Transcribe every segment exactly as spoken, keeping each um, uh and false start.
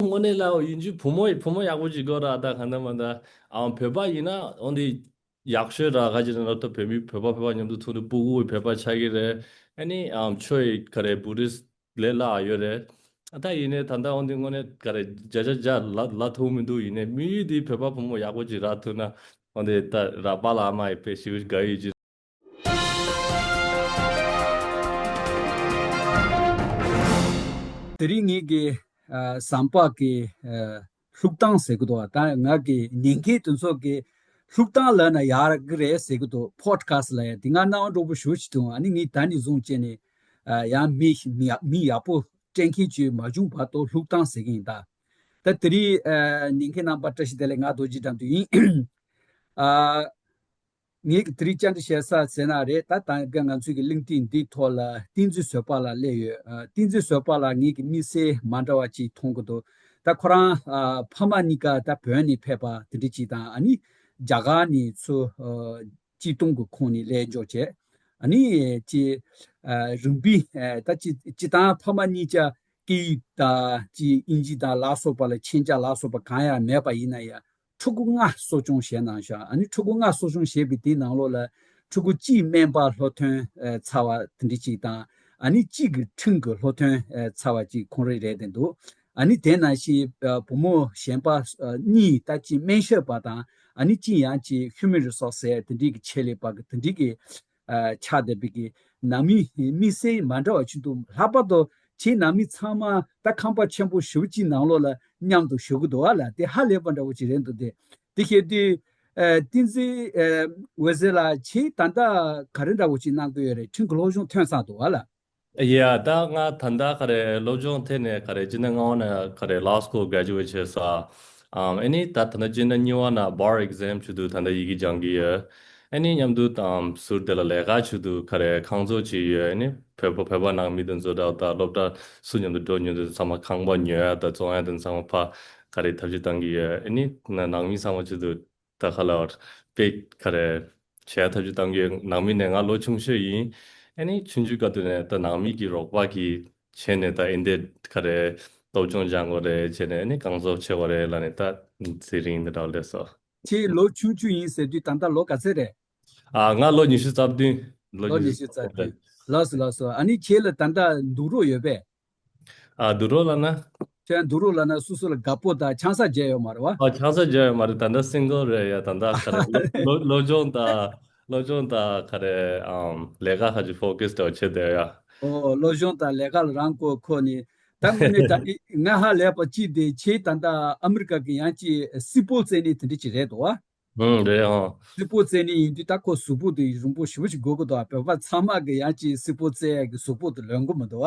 དངོས་གནས་ལ་ཡིན་རྒྱུ་བུ་མོ་བུ་མོ་ཡག་པོ་ཅིག་དགོས་ར། ད་ག་འདྲ་མ་འདྲ་ཨང་བོད་པ་ཡིན་ན་འོན་ཏེ་ཡག་ཤོས་ར། ག་ཅི་རེད་ན་ད་བོད་མི་བོད་པ་བོད་པ་མཉམ་དུ་ཐུག་ནས་སྤུ་གུ་བོད་པ་ཆགས་ཀྱི་རེད། ཨ་ནི་ཨང་ཆོས་ག་རེ་བུ་དིསྟ་ལས་སླ་ཡོད་རེད། ད་ཡིན་ནའི་ད་ལྟ་འོན་ཏེ་དངོས་གནས་ག་རེ་བརྒྱ་ཆ་བརྒྱ་ལ་ལ་ཐུག་མི་འདུག་ཡིན་ནའི་དམིགས་ཡུལ་འདི་བོད་པ་བུ་མོ་ཡག་པོ་ཅིག་རག་ཐུབ་ན་འོན་ཏེ་ད་ར་པཱ་ལགས་ཨ་མ་ཡི་དཔེ་ཞེ་པོ་དགའ་ཡོད་ཀྱི། དེ་རིང་ངེད་ཀྱི་ཨ་ཟམ་པ་གི་ཨ་ལྷུག་རྟགས་ཟེར་གི་འདུག་ད་ང་གི་ཉན་མཁན་དེ་ཚོ་གི་ལྷུག་རྟགས་ལབ་ན་ཡག་གི་རེད་ཟེར་གི་འདུག་པོ་ཌི་ཁ་སི་ལབ་ཡ་དེ་ང་སྣང་བ་འགྲོ་པོ་ཞེ་པོ་ཅིག་འདུག་ཨ་ནི་ངས་ད་ནས་བཟུང་བྱས་ནས་ཨ་ཡང་མི་མི་མི་ཡག་པོ་སྤྲད་མཁན་ཅིག་མ་བྱུང་བར་དུ་ལྷུག་རྟགས་ཟེར་གི་ཡིན་ད། ད་དེ་རིང་ཨ་ཉན་མཁན་རྣམ་པ་བཀྲ་ཤིས་བདེ་ལེགས། ང་རྡོ་རྗེ་དགྲ་འདུལ་ཡིན། ཨ་ངེད་ཀྱི་དེ་རིང་བཅར་འདྲི་བྱེད་ས་ཟེར་ན་རེད། ད་ད་ག་ང་ཚོའི་གི་ལིང་ཏིན་འདིའི་ཐོག་ལ་བསྟན་འཛིན་བཟོད་པ་ལགས་སླེབས་ཡོད། ཨ་བསྟན་འཛིན་བཟོད་པ་ལགས་ངེད་ཀྱི་དམིགས་བསལ་མ་འདྲ་བ་ཅིག་མཐོང་གི་འདུག་ད་ཁོ་རང་ཨ་ཕ་མ་གཉིས་ཀ་ད་བོད་ནས་ཕེབས་པ་དེ་འདྲ་ཅིག་དང་། ཨ་ནི་རྒྱ་གར་ནས་ཚུར་ཨ་སྐྱིད་གཏོང་གི་ཁོངས་ནས་སླེབས་འཇོག་བྱས། ཨ་ནི་ཅིག་ཨ་རིམ་པས་ཨ་ད་ཅིག་སྤྱིར་བཏང་ཕ་མ་གཉིས་ཀ་སྐད་ཡིག་དང་ཅིག་དབྱིན་ཇི་དང་ལ་སོགས་པ་ལ་མཁྱེན་རྒྱ་ལ་སོགས་པ་གང་ཡང་མེད་པ་ཡིན་ན་ཡང་། ཕྲུ་གུ་ལྔ་གསོ་སྐྱོང་བྱས་གནང་ཤག་ཨ་ནི་ཕྲུ་གུ་ལྔ་གསོ་སྐྱོང་བྱས་པའི་དེའི་ནང་ལོགས་ལ་ཕྲུ་གུ་གཅིག་སྨན་པ་སློབ་ཐོན་ཨ་ཚར་བ་དེ་འདྲ་ཅིག་དང་། ཨ་ནི་གཅིག་གི་ཁྲིན་གྱི་སློབ་ཐོན་ཨ་ཚར་བ་ཅིག་ཁོང་རང་རེད་བསྡད་འདུག་ཨ་ནི་དེ་ནང་བཞིན་ཨ་བུ་མོ་གཞན་པ་ཨ་གཉིས་ད་ཅིག་སྨན་ཞབས་པ་དང་། ཨ་ནི་གཅིག་ཡང་ཅིག་ཧིའུ་མན་རི་སོར་སི་ཟེར་དེ་འདྲའི་གི་ཆེད་ལས་པ་གི་དེ་འདྲའི་གི་ཨ་ཆགས་བསྡད་པའི་གི་ནང་མི་དམིགས་བསལ་མ་འདྲ་བ་ཅིག་འདུག་ལྷག་པར་དུ་ཁྱེད་ནང་མི་ཚང་མ་ད་ཁང་པ་ཆེན་པོ་ཞེ་པོ་ཅིག་ནང་ལོགས་ལ་མཉམ་དུ་བཞུགས་ཀྱི་འདུག་བ་ལ། དེ་ཧ་ལས་པ་འདྲ་བོ་ཅིག་རེད་འདུག་དེ་དེ་བྱས་དུས་ཨ་བསྟན་འཛིན་ཨ་འོད་ཟེར་ལགས། ཁྱེད་ད་ལྟ་ག་རེ་འདྲ་བོ་ཅིག་གནང་གི་ཡོད་རེད། ཁྲིན་གྱི་སློབ་སྦྱོང་ཐོན་ཚར་འདུག་བ་ལ། ཡ་ད་ང་ད་ལྟ་ག་རེ་སློབ་སྦྱོང་ཐད་ནས་ག་རེ་སྤྱིར་ན་སྔ་བ་ན་ག་རེ་ལ་སི་ཀོ་གྷ་རེ་ཇུ་ཝེཊ་བྱས་སོང་། ཨམ་ཨ་ནི་ད་ད་ལྟ་སྤྱིར་ན་གཉིས་པ་ན་bar exam ཆེད་དུ་ད་ལྟ་ཡི་གེ་སྦྱང་གི་ཡོད། ཨ་ནི་མཉམ་དུ་དང་ཟུར་དེ་ལ་ལས་ཀ་ཆེད་དུ་ག་རེ་ཁང་བཟོ་བྱེད་ཡོད། ཨ་ནི་བོད་པ་བོད་པ་ནང་མི་དང་བཟོ་འདྲ་ད་སློབ་གྲྭ་སུ་མཉམ་དུ་འགྲོ་མྱོང་དུས་ཚང་མ་ཁང་པ་ཉོ་ཡ་ད་བཙོང་ཡ་དང་ཚང་མ་ཕ་ག་རེ་ཐབས་ཤེས་བཏང་གི་ཡོད། ཨ་ནི་ན་ནང་མི་ཚང་མ་ཆེད་དུ་ད་ག་ལ་བར་དཔེ་ག་རེ་བྱས་ཐབས་ཤེས་བཏང་གི་ཡོད། ནང་མི་ནས་ང་ལོ་ཆུང་ཤོས་ཡིན། ཨ་ནི་ཆུང་ཆུང་སྐབས་དུས་ནས་ད་ནང་མི་གི་རོགས་པ་གི་བྱས་ནས་ད་ཨིན་དེ་ག་རེ་སློབ་སྦྱོང་སྦྱང་དགོས་རེད་བྱས་ནས་ཨ་ནི་རྐང་བཙུགས་བྱེད་དགོས་རེད་ལབ་ནས་ད་དེ་རིང་འདི་འདྲ་སླེབས་སོང་། ཁྱེད་ལོ་ཆུང་ཆུང་ཡིན་ཟེར་དུས་ད་ལྟ་ལོ་ག་ཚོད་རེད། ཨ་ང་ལོ་ཉི་ཤུ་རྩ་བདུན། ལོ་ལོ་ཉི་ཉི་ཤུ་ཤུ་རྩ་རྩ་བདུན། བདུན། ལགས་སོ་ལགས་སོ། ཨ་ནི་ཁྱེད་ལ་ད་ལྟ་འདུག་རོགས་ཡོད་པས། ཨ་འདུག་རོགས་ལབ་ན། ཁྱེད་འདུག་རོགས་ལབ་ན་སོ་སོ་ལ་དགའ་པོ་དང་ཆང་ས་བརྒྱབ་ཡོད་མ་རེད་བ། ཨ་ཆང་ས་བརྒྱབ་ཡོད་མ་རེད། ད་ལྟ་སིང་གལ་རེད་ཡ། ད་ལྟ་ག་རེ་སློབ་སློབ་སྦྱོང་དང་སློབ་སྦྱོང་དང་ག་རེ་ཨམ་ལས་ཀ་ཁ་ཅིག་ཕོ་ཁེ་སི་འདྲ་བོ་བྱེད་བསྡད་ཡ། ཨོ་སློབ་སྦྱོང་དང་ལས་ཀ་ལ་རང་མགོ་འཁོར་ནས། ད་དངོས་གནས་ད་ང་ཧ་ལས་པ་གཅིག་དེ་ཁྱེད་ད་ལྟ་ཨ་མི་རི་ཀ་གི་ཡང་ཅིག་སི་པོ་རྩེ་ནི་དེ་འདྲ་ཅིག་རེད་འདུག་བ། ཨང་རེད་ཨང་། སི་པོ་རྩེ་ནི་ཡིན་དུས་ད་ཁོ་གཟུགས་པོ་དེ་རིང་པོ་ཞེ་པོ་ཞིག་དགོས་ཀྱི་འདུག་བོད་པ་ཚང་མ་གི་ཡང་ཅིག་སི་པོ་རྩེ་ཡ་གི་གཟུགས་པོ་དེ་ལོན་གི་མི་འདུག་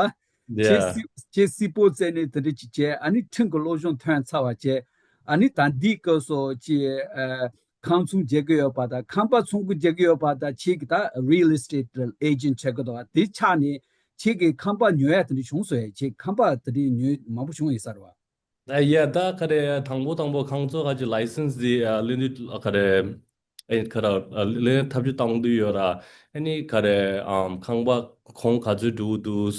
བ། ཁྱེད་ཡ་སི་ཁྱེད་སི་པོ་རྩེ་ནི་དེ་འདྲ་ཅིག་བྱས། ཨ་ནི་ཁྲིན་གི་སློབ་སྦྱོང་ཐོན་ཚར་བ་བྱས། ཨ་ནི་ད་འདི་སྐབས་སུ་ཅིག་ཨ་ཁང་ཚོང་རྒྱག་གི་ཡོད་པ་དང་ཁང་པ་ཚོང་གི་རྒྱག་གི་ཡོད་པ་དང་ཁྱེད་ཀྱི་ད་རི་ཡལ་ཨེ་སི་ཊེཊ་ཨེ་ཇེན་ཊི་བྱེད་གི་འདུག་བ། དེ་ཆགས་ནས་ཁྱེད་ཀྱི་ཁང་པ་ཉོ་ཡ་དེ་འདྲ་བྱུང་སོང་ཡ། ཁྱེད་ཁང་པ་དེ་འདྲ་ཉོ་མང་པོ་བྱུང་ཡོད་ས་རེད་བ། ཨ་ཡ་ད་ག་རེ་དང་པོ་དང་པོ་ཁང་བཟོ་ག་ཅིག་ལའི་སེན་སི་འདི་ཨ་ལེན་དུས་ག་རེ་ཨེ་ག་རེ་ཨ་ལེན་ཐབས་ཇུས་བཏང་དུས་ཡོད་ར། ཨ་ནི་ག་རེ་ཨམ་ཁང་པ་གོང་ག་ཚོད་འགྲོ་གི་འདུག་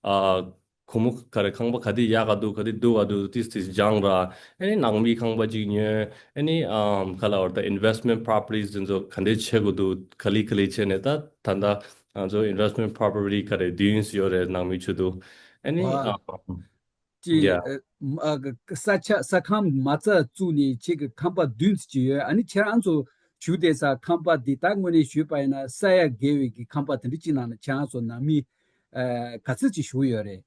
ཨ་སྒོར་མོ་ག་རེ་ཁང་པ་ག་དེ་ཡག་ག་འདུག་ག་དེ་སྡུག་ག་འདུག་ཏིས་ཏིས་སྦྱངས་ར། ཨ་ནི་ནང་མི་ཁང་པ་ཅིག་ཉོས། ཨ་ནི་ཨམ་ག་ལ་བར་ད་ཨིན་ཝེ་སི་ཊི་མེན་ཊི་པོ་རོ་པར་ཊི་ཊིས་འདི་ཚོ་ག་འདྲས་བྱེད་དགོས་འདུག་ག་ལེ་ག་ལེ་བྱས་ནས་ད་ད་ད་ང་ཚོ་ཨིན་ཝེ་སི་ཊི་མེན་ཊི་པོ་རོ་པར་ཊི་ཊི་ག་རེ་བདུན་ཡོད་རེད་ནང་མི་ཆུ་འདུག་ཨ་ནི་ཝ། ཨམ། ཅིག Yeah. ཨ་ཨ་ས་ཆ་ས་ཁང་མ་རྩ་བཙུགས་ནས་ཁྱེད་ཀྱི་ཁང་པ་བདུན་ཙམ་ཅིག་ཡོད། ཨ་ནི་ཁྱེད་རང་ཚོ་བཞུགས་བསྡད་ས་ཁང་པ་འདི་ད་དངོས་གནས་ཞུས་པ་ཡིན་ན་ས་ཡ་བརྒལ་བའི་གི་ཁང་པ་དེ་འདྲ་ཅིག་ནང་ལ་ཁྱེད་རང་ཚོ་ནང་མི་ཨ་ག་ཚོད་ཅིག་བཞུགས་ཡོད་རེད།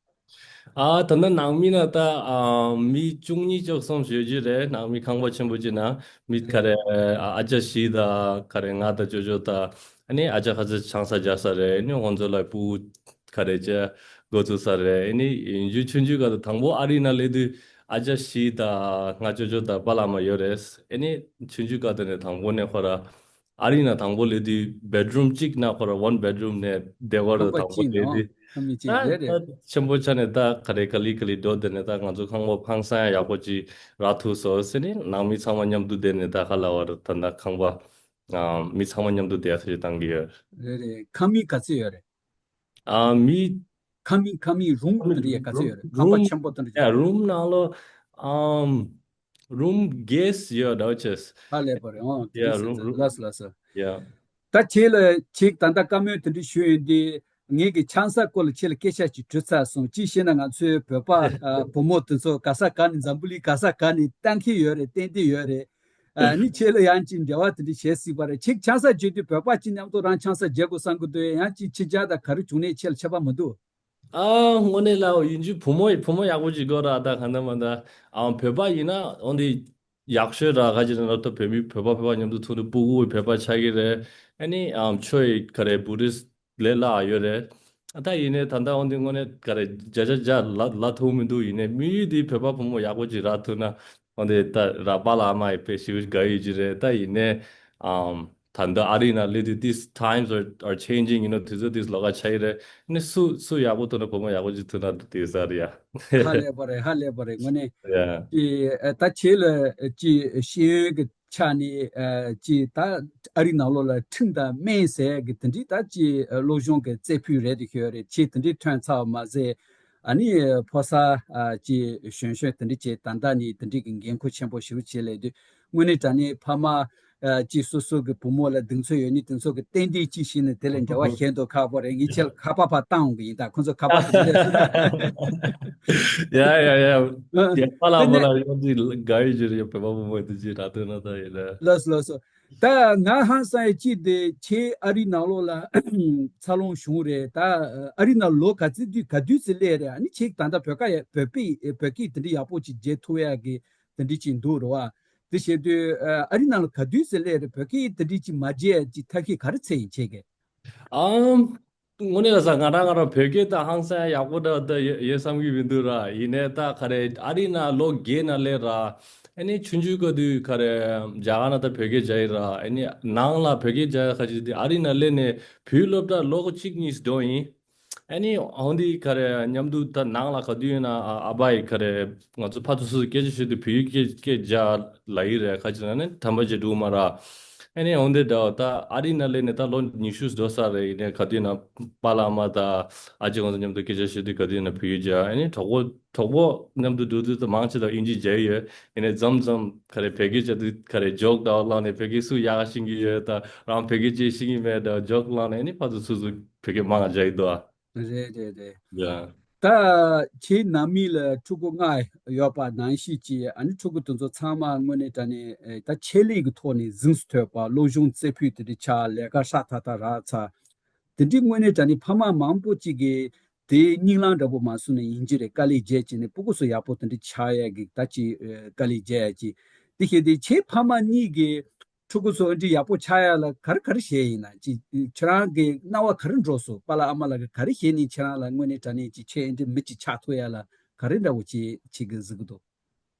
ཨ་ད་ནི་ནང་མི་ན་ད་ཨ་མི་བཅུ་གཉིས་བཅུ་གསུམ་ཡོད་ཀྱི་རེད། ནང་མི་ཁང་པ་ཆེན་པོ་ཅིག་ན་མི་ག་རེ་ཨ་ཨ་ཅག་བཞི་དང་ག་རེ་ང་དང་ཅོ་ཅོ་དང་ཨ་ནི་ཨ་ཅག་ཁ་ཚོད་ཆང་ས་རྒྱག་ས་རེད། ཨ་ནི་ཁོང་ཚོ་ལ་སྤུ་གུ་ག་རེ་ཅེ་འགོ་བཙུགས་ས་རེད། ཨ་ནི་ཡིན་རྒྱུ་ཆུང་ཆུང་སྐབས་དུ་དང་པོ་ཨ་རི་ན་སླེབས་དུས་ཨ་ཅག་བཞི་དང་ང་ཅོ་ཅོ་དང་པཱ་ལགས་མ་ཡོད་རེད། ཨ་ནི་ཆུང་ཆུང་སྐབས་དུ་ནས་དང་པོ་ནས་ཁོ་ར་ཨ་རི་ན་དང་པོ་སླེབས་དུས་བེད་རུམ་གཅིག་ན་ཁོ་ར་ཝན་བེད་རུམ་ནས་བསྡད་ཁོ་ར་ཁང་པ་དང་པོ་གཅིག་སླེབས་ནོ་དུས་ཁང་མིག་གཅིག་ད་རེད་རེད། ད་ཆེན་པོ་ཆགས་ནས་ད་ག་རེ་ག་ལི་ག་ལི་འགྲོ་བསྡད་ནས་ད་ང་ཚོ་ཁང་པ་ཧང་སང་ཡག་པོ་ཅིག་རག་ཐུབ་སོང་ཟེར་ནས་ནང་མི་ཚང་མ་མཉམ་དུ་བསྡད་ནས་ད་ག་ལ་བར་ད་ད་ཁང་པ་ཨ་མི་ཚང་མ་མཉམ་དུ་བསྡད་ཡ་ཐག་གཅོད་བཏང་གི་ཡོད། རེད་རེད། ཁང་མིག་ག་ཚོད་ཡོད་རེད། ཨ་མི་ཁང་མིག་ཁང་མིག་རུམ་དེ་འདྲ་ཡ་ག་ཚོད་ཡོད་རེད། ཁང་པ་རུམ་ཆེན་པོ་དེ་འདྲ་ཡ་ཅིག་རུམ་ནང་ལོ་ Um, room guest, yeah, Duchess. ཧ་ལས་པ་རེད། ཨོ། Yeah, room, room. ལགས་སོ་ལགས་སོ། Yeah. ད་ཁྱེད་ལ་ཁྱེད་ད་ལྟ་བཀའ་མོལ་དེ་འདྲ་ཞུས་ཡོད་དུས། ངེད་ཀྱི་ཆང་ས་སྐོར་ལ་ཁྱེད་ལ་སྐད་ཆ་ཅིག་དྲི་ཚར་སོང་། ཅི་ཞེ་ན། ང་ཚོའི་བོད་པ་ཨ་བུ་མོ་དེ་ཚོ་ག་ས་ག་ནས། འཛམ་བུ་གླིང་ག་ས་ག་ནས་ལྟ་མཁན་ཡོད་རེད། བསྟན་བསྡད་ཡོད་རེད། ཨ་ནི་ཁྱེད་ལ་ཡང་ཅིག་འབྲེལ་བ་དེ་འདྲ་བྱེད་སྲིད་པ་རེད། ཁྱེད་ཆང་ས་བརྗེ་དུས་བོད་པ་གཅིག་མཉམ་དུ་རང་ཆང་ས་བརྗེ་དགོས་བསམ་གི་འདུག། ཡང་ཅིག་ཕྱི་རྒྱལ་དང་ག་རེ་བྱུང་ནས་ཁྱེད་ལ་ཁྱད་པར་མི་འདུག། ཨ། དངོས་གནས་ལ་ཡིན་རྒྱུ་བུ་མོ་ཡི་བུ་མོ་ཡག་པོ་ཅིག་དགོས་ར། ད་གང་ལྟར་མ་ད་ཨ་བོད་པ་ཡིན་ན་འོན་ཏེ་ཡག་ཤོས་ར། ག་ཅི་ན་ད་བོད་མི་བོད་པ་བོད་པ་མཉམ་དུ་ཐུག་ནས་སྤུ་གུ་བོད་པ་ཆགས་ཀྱི་རེད། ཨ་ནི་ཨམ་ཆོས་ཡི་ག་རེ་བུ་དིསྟ་ལས་སླ་ཡོད་རེད། ད་ཡིན་ནའི་ད་ལྟ་འོན་ཏེ་དངོས་གནས་ག་རེ་བརྒྱ་ཆ་བརྒྱ་ལབ་ལབ་ཐུབ་མི་འདུག། ཡིན་ནའི་དམིགས་ཡུལ་དེ་བོད་པ་བུ་མོ་ཡག་པོ་ཅིག་རག་ཐུབ་ན། འོན་ཏེ་ད་ར་པཱ་ལགས་ཨ་མ་ཡི་དཔེ་ཞེ་པོ་དགའ་ཡོད་ཀྱི་རེད། ད་ཡིན་ནའི་ཨམ་ད་ལྟ་ཨ་རི་ནང་སླེབས་དུས། These times are, are changing, you know. དུས་ཚོད་དེ་ལོགས་ཀ་ཆགས་ཀྱི་རེད། ནི་སུ་སུ་ཡག་པོ་ཐུག་ན། བུ་མོ་ཡག་པོ་ཅིག་ཐུག་ན་དེ་ཟེར་ཡ། ཧ་ལས་པ་རེད། ཧ་ལས་པ་རེད། དངོས་གནས། Yeah. ཀྱི་ཨ་ད་ཁྱེད་ལ་ཀྱི་ཤེས་ཡོན་གྱི་ཆ་ནས་ཨ་ཀྱི་ད་ཨ་རི་ནང་ལོགས་ལ་ཁྲིམས་དང་སྨན་ཟེར་གི་དེ་འདྲའི་ད་ཀྱི་སློབ་སྦྱོང་གི་རྩེ་ཕུད་རེད་དེ་ཤོད་རེད། ཁྱེད་དེ་འདྲའི་ཐོན་ཚར་བ་མ་ཟད། ཨ་ནི་ཕོ་གསར་ཨ་ཀྱི་གཞོན་གཞོན་དེ་འདྲ་བྱས། ད་ལྟ་ནས་དེ་འདྲའི་གི་འགན་ཁུར་ཆེན་པོ་ཞེ་པོ་བྱས་ལས་དུས། དངོས་གནས་དྲང་གནས་ཕ་མ་ཨ་ཀྱི་སོ་སོ་གི་བུ་མོ་ལ་གདེང་ཚོད་ཡོད་ནི་དེ་ཚོ་གི་ཏན་ཏན་ཅིག་ཤེས་ནས། དེ་ལས་འབྲེལ་བ་བྱེད་མདོག་ཁ་པོ་རེད། ངས་ཁྱེད་ལ་ཁ་པར་ཕར་བཏང་འོང་གི་ཡིན། ད་ཁོ་ཚོ་ཁ་པར་དེ་འདྲ་ཡ་ཡ་ཡ། ཨ་ཡ་པཱ་ལགས་དེ་མོ་ནས་ལ་ཡོང་དུས་དགའ་ཡོད་ཀྱི་རེད། བོད་པ་བུ་མོ་དེ་ཅིག་རག་ཐུབ་ན་ད་ཡིན་ལ། ལགས་སོ་ལགས་སོ། ད་ང་ཧང་སང་ཡ་གཅིག་དེ་ཁྱེད་ཨ་རི་ནང་ལོགས་ལ་འཚར་ལོངས་བྱུང་རེད། ད་ཨ་རི་ནང་ལོ་ག་ཚོད་དུས་ག་དུས་ཙམ་སླེབས་རེད། ཨ་ནི་ཁྱེད་ད་ལྟ་བོད་སྐད་ཡ་བོད་པའི་བོད་སྐད་དེ་འདྲ་ཡག་པོ་ཅིག་བརྗེད་ཐུབ་ཡ་གི་དེ་འདྲ་ཅིག་འདུག་རེད་བ། དེ་བྱེད་དུས་ཨ་རི་ནང་ལ་ག་དུས་ཙམ་སླེབས་རེད། བོད་སྐད་དེ་འདྲ་ཅིག་མ་བརྗེད་ཡ་ཅིག་ཐབས་ཤེས་ག་རེ་འཚོལ་ཡིན་ཁྱེད་ཀྱིས། ཨམ། དངོས་གནས་ལ་ས་ང་རང་ང་རང་བོད་སྐད་ད་ཧང་སང་ཡག་པོ་འདྲ་ད་ཡོད་ཡོད་བསམ་གྱི་མི་འདུག་ར། ཡིན་ནའི་ད་ག་རེ་ཨ་རི་ནང་ལོ་བརྒྱད་ནང་སླེབས་ར། ཨ་ནི་ཆུང་ཆུང་སྐབས་དུས་ག་རེ་རྒྱ་གར་ནང་ད་བོད་སྐད་རྒྱག་ཡི་ར། ཨ་ནི་ནང་ལ་བོད་སྐད་རྒྱག་ཡ་ཁ་ཅིག་དེ་ཨ་རི་ནང་སླེབས་ནས་བོད་སློབ་གྲྭ་ལོ་གཅིག་གཉིས་འགྲོ་ཡིན། ཨ་ནི་འོན་ཏེ་ག་རེ་མཉམ་དུ་ད་ནང་ལ་ག་དུས་ཡིན་ན་ཨ་ཨ་ཕ་ཡིས་ག་རེ་ང་ཚོ་ཕར་ཚུར་སུ་སྐད་ཆ་བཤད་དུས་བོད་ཡིག་སྐད་སྐད་རྒྱག་ལབ་ཡི་རེད། ཁ་ཅིག་ན་ནི་དམ་པ་ཅིག་འདུག་མ་ར། ཨ་ནི་འོན་ཏེ་འདྲ་བ་ད་ཨ་རི་ནང་སླེབས་ནས་ད་ལོ་ཉི་ཤུ་འགྲོ་ས་རེད། ཡིན་ནའི་ག་དུས་ན་པཱ་ལགས་ཨ་མ་དང་ཨ་ཅེ་ཁོང་ཚོ་མཉམ་དུ་སྐད་ཆ་བཤད་དུས་ག་དུས་ན་བོད་ཡིག་རྒྱག། ཨ་ནི་གྲོགས་པོ་གྲོགས་པོ་མཉམ་དུ་འགྲོ་དུས་ད་མང་ཆེ་ད་ཨིན་ཇི་རྒྱག་ཡི་ཡོད། ཡིན་ནའི་མཚམས་མཚམས་ག་རེ་བོད་སྐད་རྒྱག་དུས་ག་རེ་ཇོག་འདྲ་བ་བླངས་ནས། བོད་སྐད་སུ་ཡག་ཤེས་ཀྱི་ཡོད་ད་རང་བོད་སྐད་ཅིག་ཤེས་ཀྱི་མེད་འདྲ་བ་ཇོག་བླངས་ནས། ཨ་ནི་ཕར་ཚུར་སུ་སུ་བོད་སྐད་མང་ང་རྒྱག་ཡི་འདུག་ཨ། རེད་རེད་རེད། ཡ། ད་ཁྱེད་ནང་མི་ལ་ཕྲུ་གུ་ལྔ་ཡོད་པ་ནང་བཞིན་གྱི། ཨ་ནི་ཕྲུ་གུ་དེ་ཚོ་ཚང་མ་དངོས་གནས་དྲང་གནས་ཨེ་ད་ཆེད་ལས་ཀྱི་ཐོག་ནས་གཟེངས་སུ་ཐོན་པ། སློབ་སྦྱོང་རྩེ་ཕུད་དེ་འདྲ་ཆགས། ལས་ཀ་ཧྲ་ཐག་ཐག་རག་ཚར། དེ་འདྲའི་དངོས་གནས་དྲང་གནས་ཕ་མ་མང་པོ་ཅིག་གིས་དེའི་སྙིང་ལངས་འདྲ་པོ་མ་བཟོས་ན་ཡིན་གྱི་རེད། དཀའ་ལས་བརྒྱབ་བྱས་ནས་སྤུ་གུ་ཚོ་ཡག་པོ་དེ་འདྲ་ཆགས་ཡ་གི་ད་ཅིག་ཨེ་དཀའ་ལས་བརྒྱབ་ཡ་ཅིག། དེ་བྱས་དུས་ཁྱེད་ཕ་མ་གཉིས་ཀྱིས་ཕྲུ་གུ་ཚོ་འདི་ཡག་པོ་ཆགས་ཡ་ལ་ག་རེ་ག་རེ་བྱས་ཡིན་ན། ཅི་ཁྱེད་རང་གི་སྣང་བ་ག་རེ་འགྲོ་སོང་། པཱ་ལགས་ཨ་མ་ལགས་ཀྱིས་ག་རེ་བྱས་ནས་ཁྱེད་རང་ལ་དངོས་གནས་དྲང་གནས་ཀྱི་ཁྱེད་འདི་མི་ཅིག་ཆགས་ཐུབ་ཡ་ལ་ག་རེ་འདྲ་བོ་ཅིག་བྱེད་གི་གཟིགས་གི་འདུག།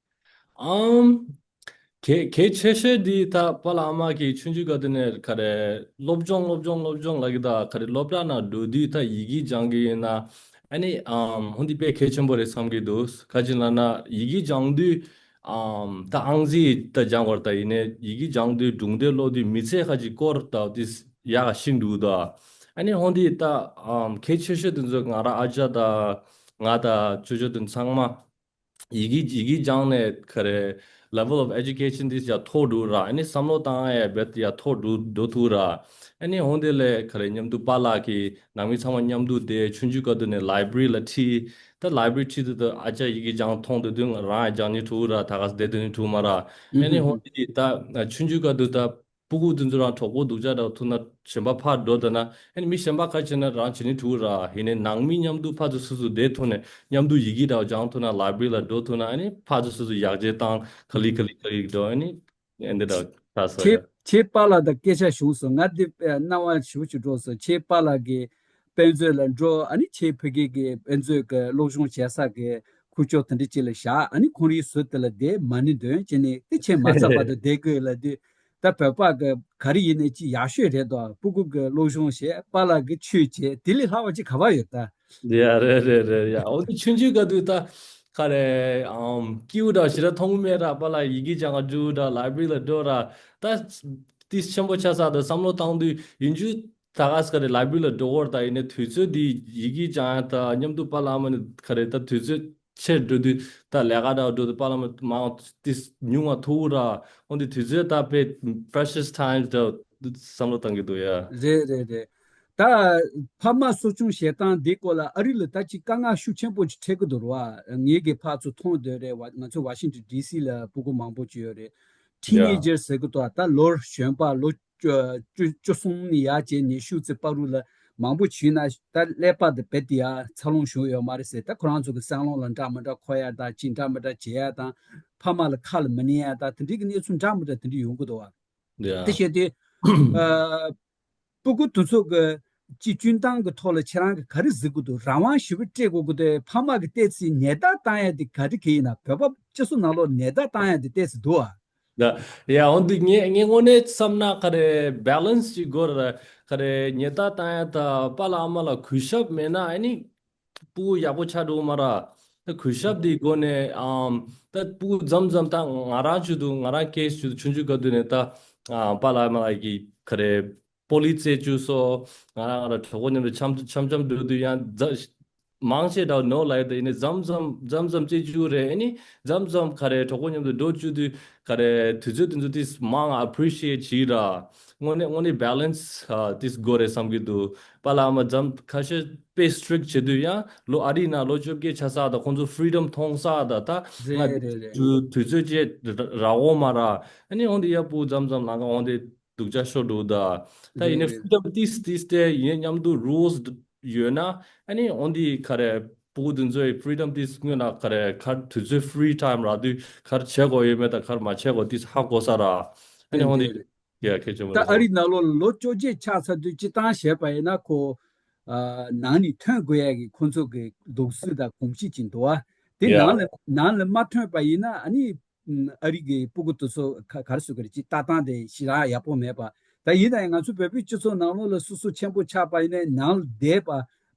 ཨམ། གལ་གལ་ཆེ་ཤོས་འདི་ད་པཱ་ལགས་ཨ་མ་གིས་ཆུང་ཆུང་སྐབས་དེ་ནས་ག་རེ་སློབ་སྦྱོང་སློབ་སྦྱོང་སློབ་སྦྱོང་ལབ་ཀྱི་ད་ག་རེ་སློབ་གྲྭ་ནང་འགྲོ་དུས་ད་ཡི་གེ་སྦྱང་གི་ཡིན་ན། ཨ་ནི་ཨམ་ཧོན་འདི་དཔེ་གལ་ཆེན་པོ་རེད་བསམ་གྱི་འདུག། ག་ཅི་ལབ་ན་ཡི་གེ་སྦྱང་དུས་ཨམ་ད་ཨང་རྩིས་ད་སྦྱང་བར་ད་ཡིན་ནའི་ཡི་གེ་སྦྱང་དུས་སྒྲུང་དེབ་ཀློག་དུས་མི་ཚེ་ཁ་ཅིག་སྐོར་ད་དེ་ཡག་ཤིང་འདུག་ད། ཨ་ནི་ཧོན་འདི་ད་ཨམ་གལ་ཆེ་ཤོས་དེ་ཚོ་ང་རང་ཨ་ཅག་ད་ང་ད་ཅོ་ཅོ་དེ་ཚང་མ་ཡི་གེ་ཡི་གེ་སྦྱང་ནས་ག་རེ་level of education དེ་ཡར་མཐོ་འགྲོ་ར། ཨ་ནི་བསམ་བློ་བཏང་ཡ་རྦད་དེ་ཡར་མཐོ་འགྲོ་འགྲོ་ཐུབ་ར། ཨ་ནི་ཧོན་དེ་ལས་ག་རེ་མཉམ་དུ་པཱ་ལགས་ཀྱིས་ནང་མི་ཚང་མ་མཉམ་དུ་བསྡད། ཆུང་ཆུང་སྐབས་དེ་ནས་library ལ་ཁྲིད། ད་library ཁྲིད་དུས་ད་ཨ་ཅག་ཡི་གེ་སྦྱང་མཐོང་དུས་དུས་ང་རང་ཡང་སྦྱང་ནི་ཐུག་ར། ད་ག་ས་བསྡད་དུས་ནི་ཐུག་མ་ར། ཨ་ནི་ཧོན་དེ་ད་ཆུང་ཆུང་སྐབས་དུས་ད་སྤུ་གུ་དེ་ཚོ་རང་གྲོགས་པོ་སྡུག་ཅག་འདྲ་ཐུག་ན་གཞན་པ་ཕར་འགྲོ་ད་ན། ཨ་ནི་མི་གཞན་པ་ཁ་ཕྱེ་ན་རང་བྱེད་ནི་ཐུག་ར། ཡིན་ནའི་ནང་མི་མཉམ་དུ་ཕར་ཚུར་སུ་སུ་བསྡད་ཐུབ་ནས་མཉམ་དུ་ཡི་གེ་འདྲ་སྦྱང་ཐུབ་ན། library ལ་འགྲོ་ཐུབ་ན། ཨ་ནི་ཕར་ཚུར་སུ་སུ་ཡར་རྒྱས་བཏང་ག་ལེ་ག་ལེ་ག་ལེ་འགྲོ། ཨ་ནི་ཨེ་འདི་འདྲ་ཆགས་སོང་ཁྱེད་ཡ། ཁྱེད་པཱ་ལགས་དང་སྐད་ཆ་བྱུང་སོང་། ང་འདི་ཨ་སྣང་བ་ཞེ་པོ་ཅིག་འགྲོ་སོང་། ཁྱེད་པཱ་ལགས་ཀྱིས་དཔེ་མཛོད་ལ་འགྲོ། ཨ་ནི་ཁྱེད་ཕ་གི་གི་དཔེ་མཛོད་ཀྱི་སློབ་སྦྱོང་བྱེད་ས་གི་ཁུག་ཀྱོག་དེ་འདྲ་ཅིག་ལ་བཞག། ཨ་ནི་ཁོང་རའི་ཟུར་དེ་ལ་བསྡད་མ་ཎི་འདོན་བྱས་ནས་དེ་ཁྱེད་མ་ཚར་བར་དུ་བསྡད་དགོས་ལབ་དུས། ད་བོད་པ་གི་ག་རེ་ཡིན་ནའི་ཅིག་ཡག་ཤོས་རེད་དོ། སྤུ་གུ་གི་སློབ་སྦྱོང་བྱས། པཱ་ལགས་ཀྱི་ཆོས་བྱས། དེ་ལས་ལྷག་པ་ཅིག་ག་པར་ཡོད་ད། ཡ་རེད་རེད་རེད་ཡ། འོ་དེ་ཆུང་ཆུང་སྐབས་དུས་ད་ག་རེ་ཨམ་སྐྱིད་པོ་འདྲ་ཞེ་དྲག་མཐོང་གི་མེད་ར། པཱ་ལགས་ཡི་གེ་སྦྱང་ག་འགྲོ་ར། library ལ་འགྲོ་ར། ད་དེ་ཆེན་པོ་ཆགས་ས་ད་བསམ་བློ་བཏང་དུས་ཡིན་རྒྱུ་ད་ག་ས་ག་རེ་library ལ་འགྲོ་བར་ད་ཡིན་ནའི་དུས་ཚོད་འདི་ཡི་གེ་སྦྱང་ཡ་ད་མཉམ་དུ་པཱ་ལགས་ཨ་མ་ནི་ག་རེ་ད་དུས་ཚོད་ ཆེར་འགྲོ་དུས་ད་ལས་ཀ་འདྲ་བོ་འགྲོ་དུས་པཱ་ལགས་མ་མང་ཏིས་ཉུང་བ་ཐུག་ར། འོན་ཏེ་དུས་ཚོད་ད་དཔེ་precious times་འདྲ་བསམ་བློ་བཏང་གི་འདུག་ཡ། རེད་རེད་རེད། ད་ཕ་མ་གསོ་སྐྱོང་བྱེད་སྟངས་འདི་སྐོར་ལ་ཨ་རི་ལ་ད་ཅིག་དཀའ་ངལ་ཤུགས་ཆེན་པོ་ཅིག་འཕྲད་ཀྱི་འདུག་ར་བ། ངེད་ཀྱིས་ཕར་ཚུར་མཐོང་སྡོད་རེད་བ། ང་ཚོ་ཝ་ཤིང་ཊོན་ཌི་སི་ལ་སྤུ་གུ་མང་པོ་ཅིག་ཡོད་རེད། ཐིན་ཨེ་ཇར་ཟེར་གི་འདུག་ད་ལོ་གཞོན་པ་ལོ་བཅུ་བཅུ་གསུམ་ནས་ཡར་བྱས་ཉི་ཤུ་ཙམ་བར་དུ་ལ་མང་པོ་བྱུང་ན་ད་ཀླད་པ་དེ་རྦད་དེ་ཡར་འཚར་ལོངས་བྱུང་ཡོད་མ་རེད་ཟེར། ད་ཁོ་རང་ཚོ་གི་སེམས་ཀློང་ལ་འདྲ་མི་འདྲ་འཁོར་ཡ་དང་ཅི་འདྲ་མི་འདྲ་བྱེད་ཡ་དང་ཕ་མ་ལ་ཁ་ལ་མི་ཉན་ཡ་དང་དེ་འདྲའི་གི་གནས་ཚུལ་འདྲ་མི་འདྲ་དེ་འདྲ་ཡོང་གི་འདུག་བ། དེ་བྱས་ཏེ་ཨ། སྤུ་གུ་དེ་ཚོ་གི་སྤྱི་སྤྱོད་སྟངས་ཀྱི་ཐོག་ལ་ཁྱེད་རང་གིས་ག་རེ་གཟིགས་དགོས་འདུག་རང་དབང་ཞེ་པོ་སྤྲད་དགོས་ཀྱི་འདུག་ཕ་མ་གི་ཏོག་ཙམ་ཉེས་རྡུང་བཏང་ཡ་དེ་ག་རེ་གི་ཡིན་ན། བོད་པ་སྤྱི་ཚོགས་ནང་ལོགས་ཉེས་རྡུང་བཏང་ཡ་དེ་ཏོག་ཙམ་འདུག་ཨ། ད་ཡ་འོན་ཏེ་ངས་ངས་དངོས་གནས་བསམ་ན་ག་རེ་balance་ཅིག་དགོས་རེད། ག་རེ་ཉེས་རྡུང་བཏང་ཡ་ད་པཱ་ལགས་ཨ་མ་ལ་གུས་ཞབས་མེད་ན་ཨ་ནི་སྤུ་གུ་ཡག་པོ་ཆགས་འགྲོ་མ་ར། ད་གུས་ཞབས་དེའི་སྒོ་ནས་ཨམ་ད་སྤུ་གུ་མཚམས་མཚམས་ད་ང་རང་ཆུ་དུ་ང་རང་ཁེས་ཆུ་དུ་ཆུང་ཆུང་སྐབས་དུས་ནས་ད་ཨ་པཱ་ལགས་ཨ་མ་ལགས་ཀྱིས་ག་རེ་པོ་ལི་རྩེད་བཅུག་སོ། ང་རང་ང་རང་གྲོགས་པོ་མཉམ་དུ་འཆམ་འཆམ་འཆམ་འགྲོ་དུས་ཡང་རྫ་མང་ཆེ་འདྲ་བོ་ནོ་ལ་ཡོད་དེ་ཡིན་ནའི་མཚམས་མཚམས་མཚམས་མཚམས་རྩེད་བཅུག་རེད། ཨ་ནི་མཚམས་མཚམས་ག་རེ་གྲོགས་པོ་མཉམ་དུ་འགྲོ་བཅུག་དུས་ག་རེ་དུས་ཚོད་དེ་ཚོ་ཏིས་མང་appreciate་བྱེད་ར། དངོས་གནས་དངོས་གནས་balance་ཨ་ཏིས་དགོས་རེད་བསམ་གྱི་འདུག་པཱ་ལགས་ཨ་མ་མཚམས་ཁ་ཤས་དཔེ་strict་བྱེད་དུས་ཡང་ལོ་ཨ་རིའི་ནང་ལོ་བཅོ་བརྒྱད་ཆགས་ས་དང་ཁོང་ཚོ་freedom་མཐོང་ས་དང་ད་ང་རེད་རེད་རེད། དུས་དུས་ཚོད་ཅེས་ར་ར་འོང་མ་ར། ཨ་ནི་འོང་དེ་ཡ་སྤུ་མཚམས་མཚམས་ལང་ཀ་འོང་དེ་སྡུག་ཅག་ཤོར་འདུག་ད། ད་ཡིན་ནའི་རེད་རེད། freedom་ཏིས་ཏིས་དེ་ཡིན་མཉམ་དུ་rules་ཡོད་ན་ཨ་ནི་འོང་དེ་ག་རེ་སྤུ་གུ་དེ་ཚོའི་freedom་ཏིས་སྔོན་ལ་ག་རེ་ག་དུས་ཚོད་free time་རག་དུས་ག་རེ་བྱེད་དགོས་ཡོད་མེད་དང་ག་རེ་མ་བྱེད་དགོས་ཏིས་ཧ་གོ་ས་ར། ཨ་ནི་འོང་དེ་རེད་རེད། ཡ་གལ་ཆེན་པོ་ད་རེད་ཨ་ཤག་རི་ནང་ལོགས་ལོ་བཅོ་བརྒྱད་ཆགས་ཚར་དུས་སྤྱི་བཏང་བྱས་པ་ཡིན་ན་ཁོ་ཨ་ནང་ནས་ཐོན་དགོས་ཡ་གི་ཁོང་ཚོ་གི་འདུག་སྲོལ་དང་གོམས་གཤིས་ཅིག་འདུག་ཨ། དེ་ཡ་ནང་ལ་ནང་ལ་མ་ཐོན་པ་ཡིན་ན་ཨ་ནི་ཨ་རི་གི་སྤུ་གུ་དེ་ཚོ་ག་ག་རེ་ཟེར་དགོས་རེད། ཅིག་ལྟ་སྟངས་དེ་ཞེ་དྲག་ཡག་པོ་མེད་པ། ད་ཡིན་ན་ཡང་ང་ཚོ་བོད་པའི་སྤྱི་ཚོགས་ནང་ལོགས་ལ་སོ་སོ་ཆེན་པོ་ཆགས་པ་ཡིན་ན་ནང་ལ་བསྡད་པ་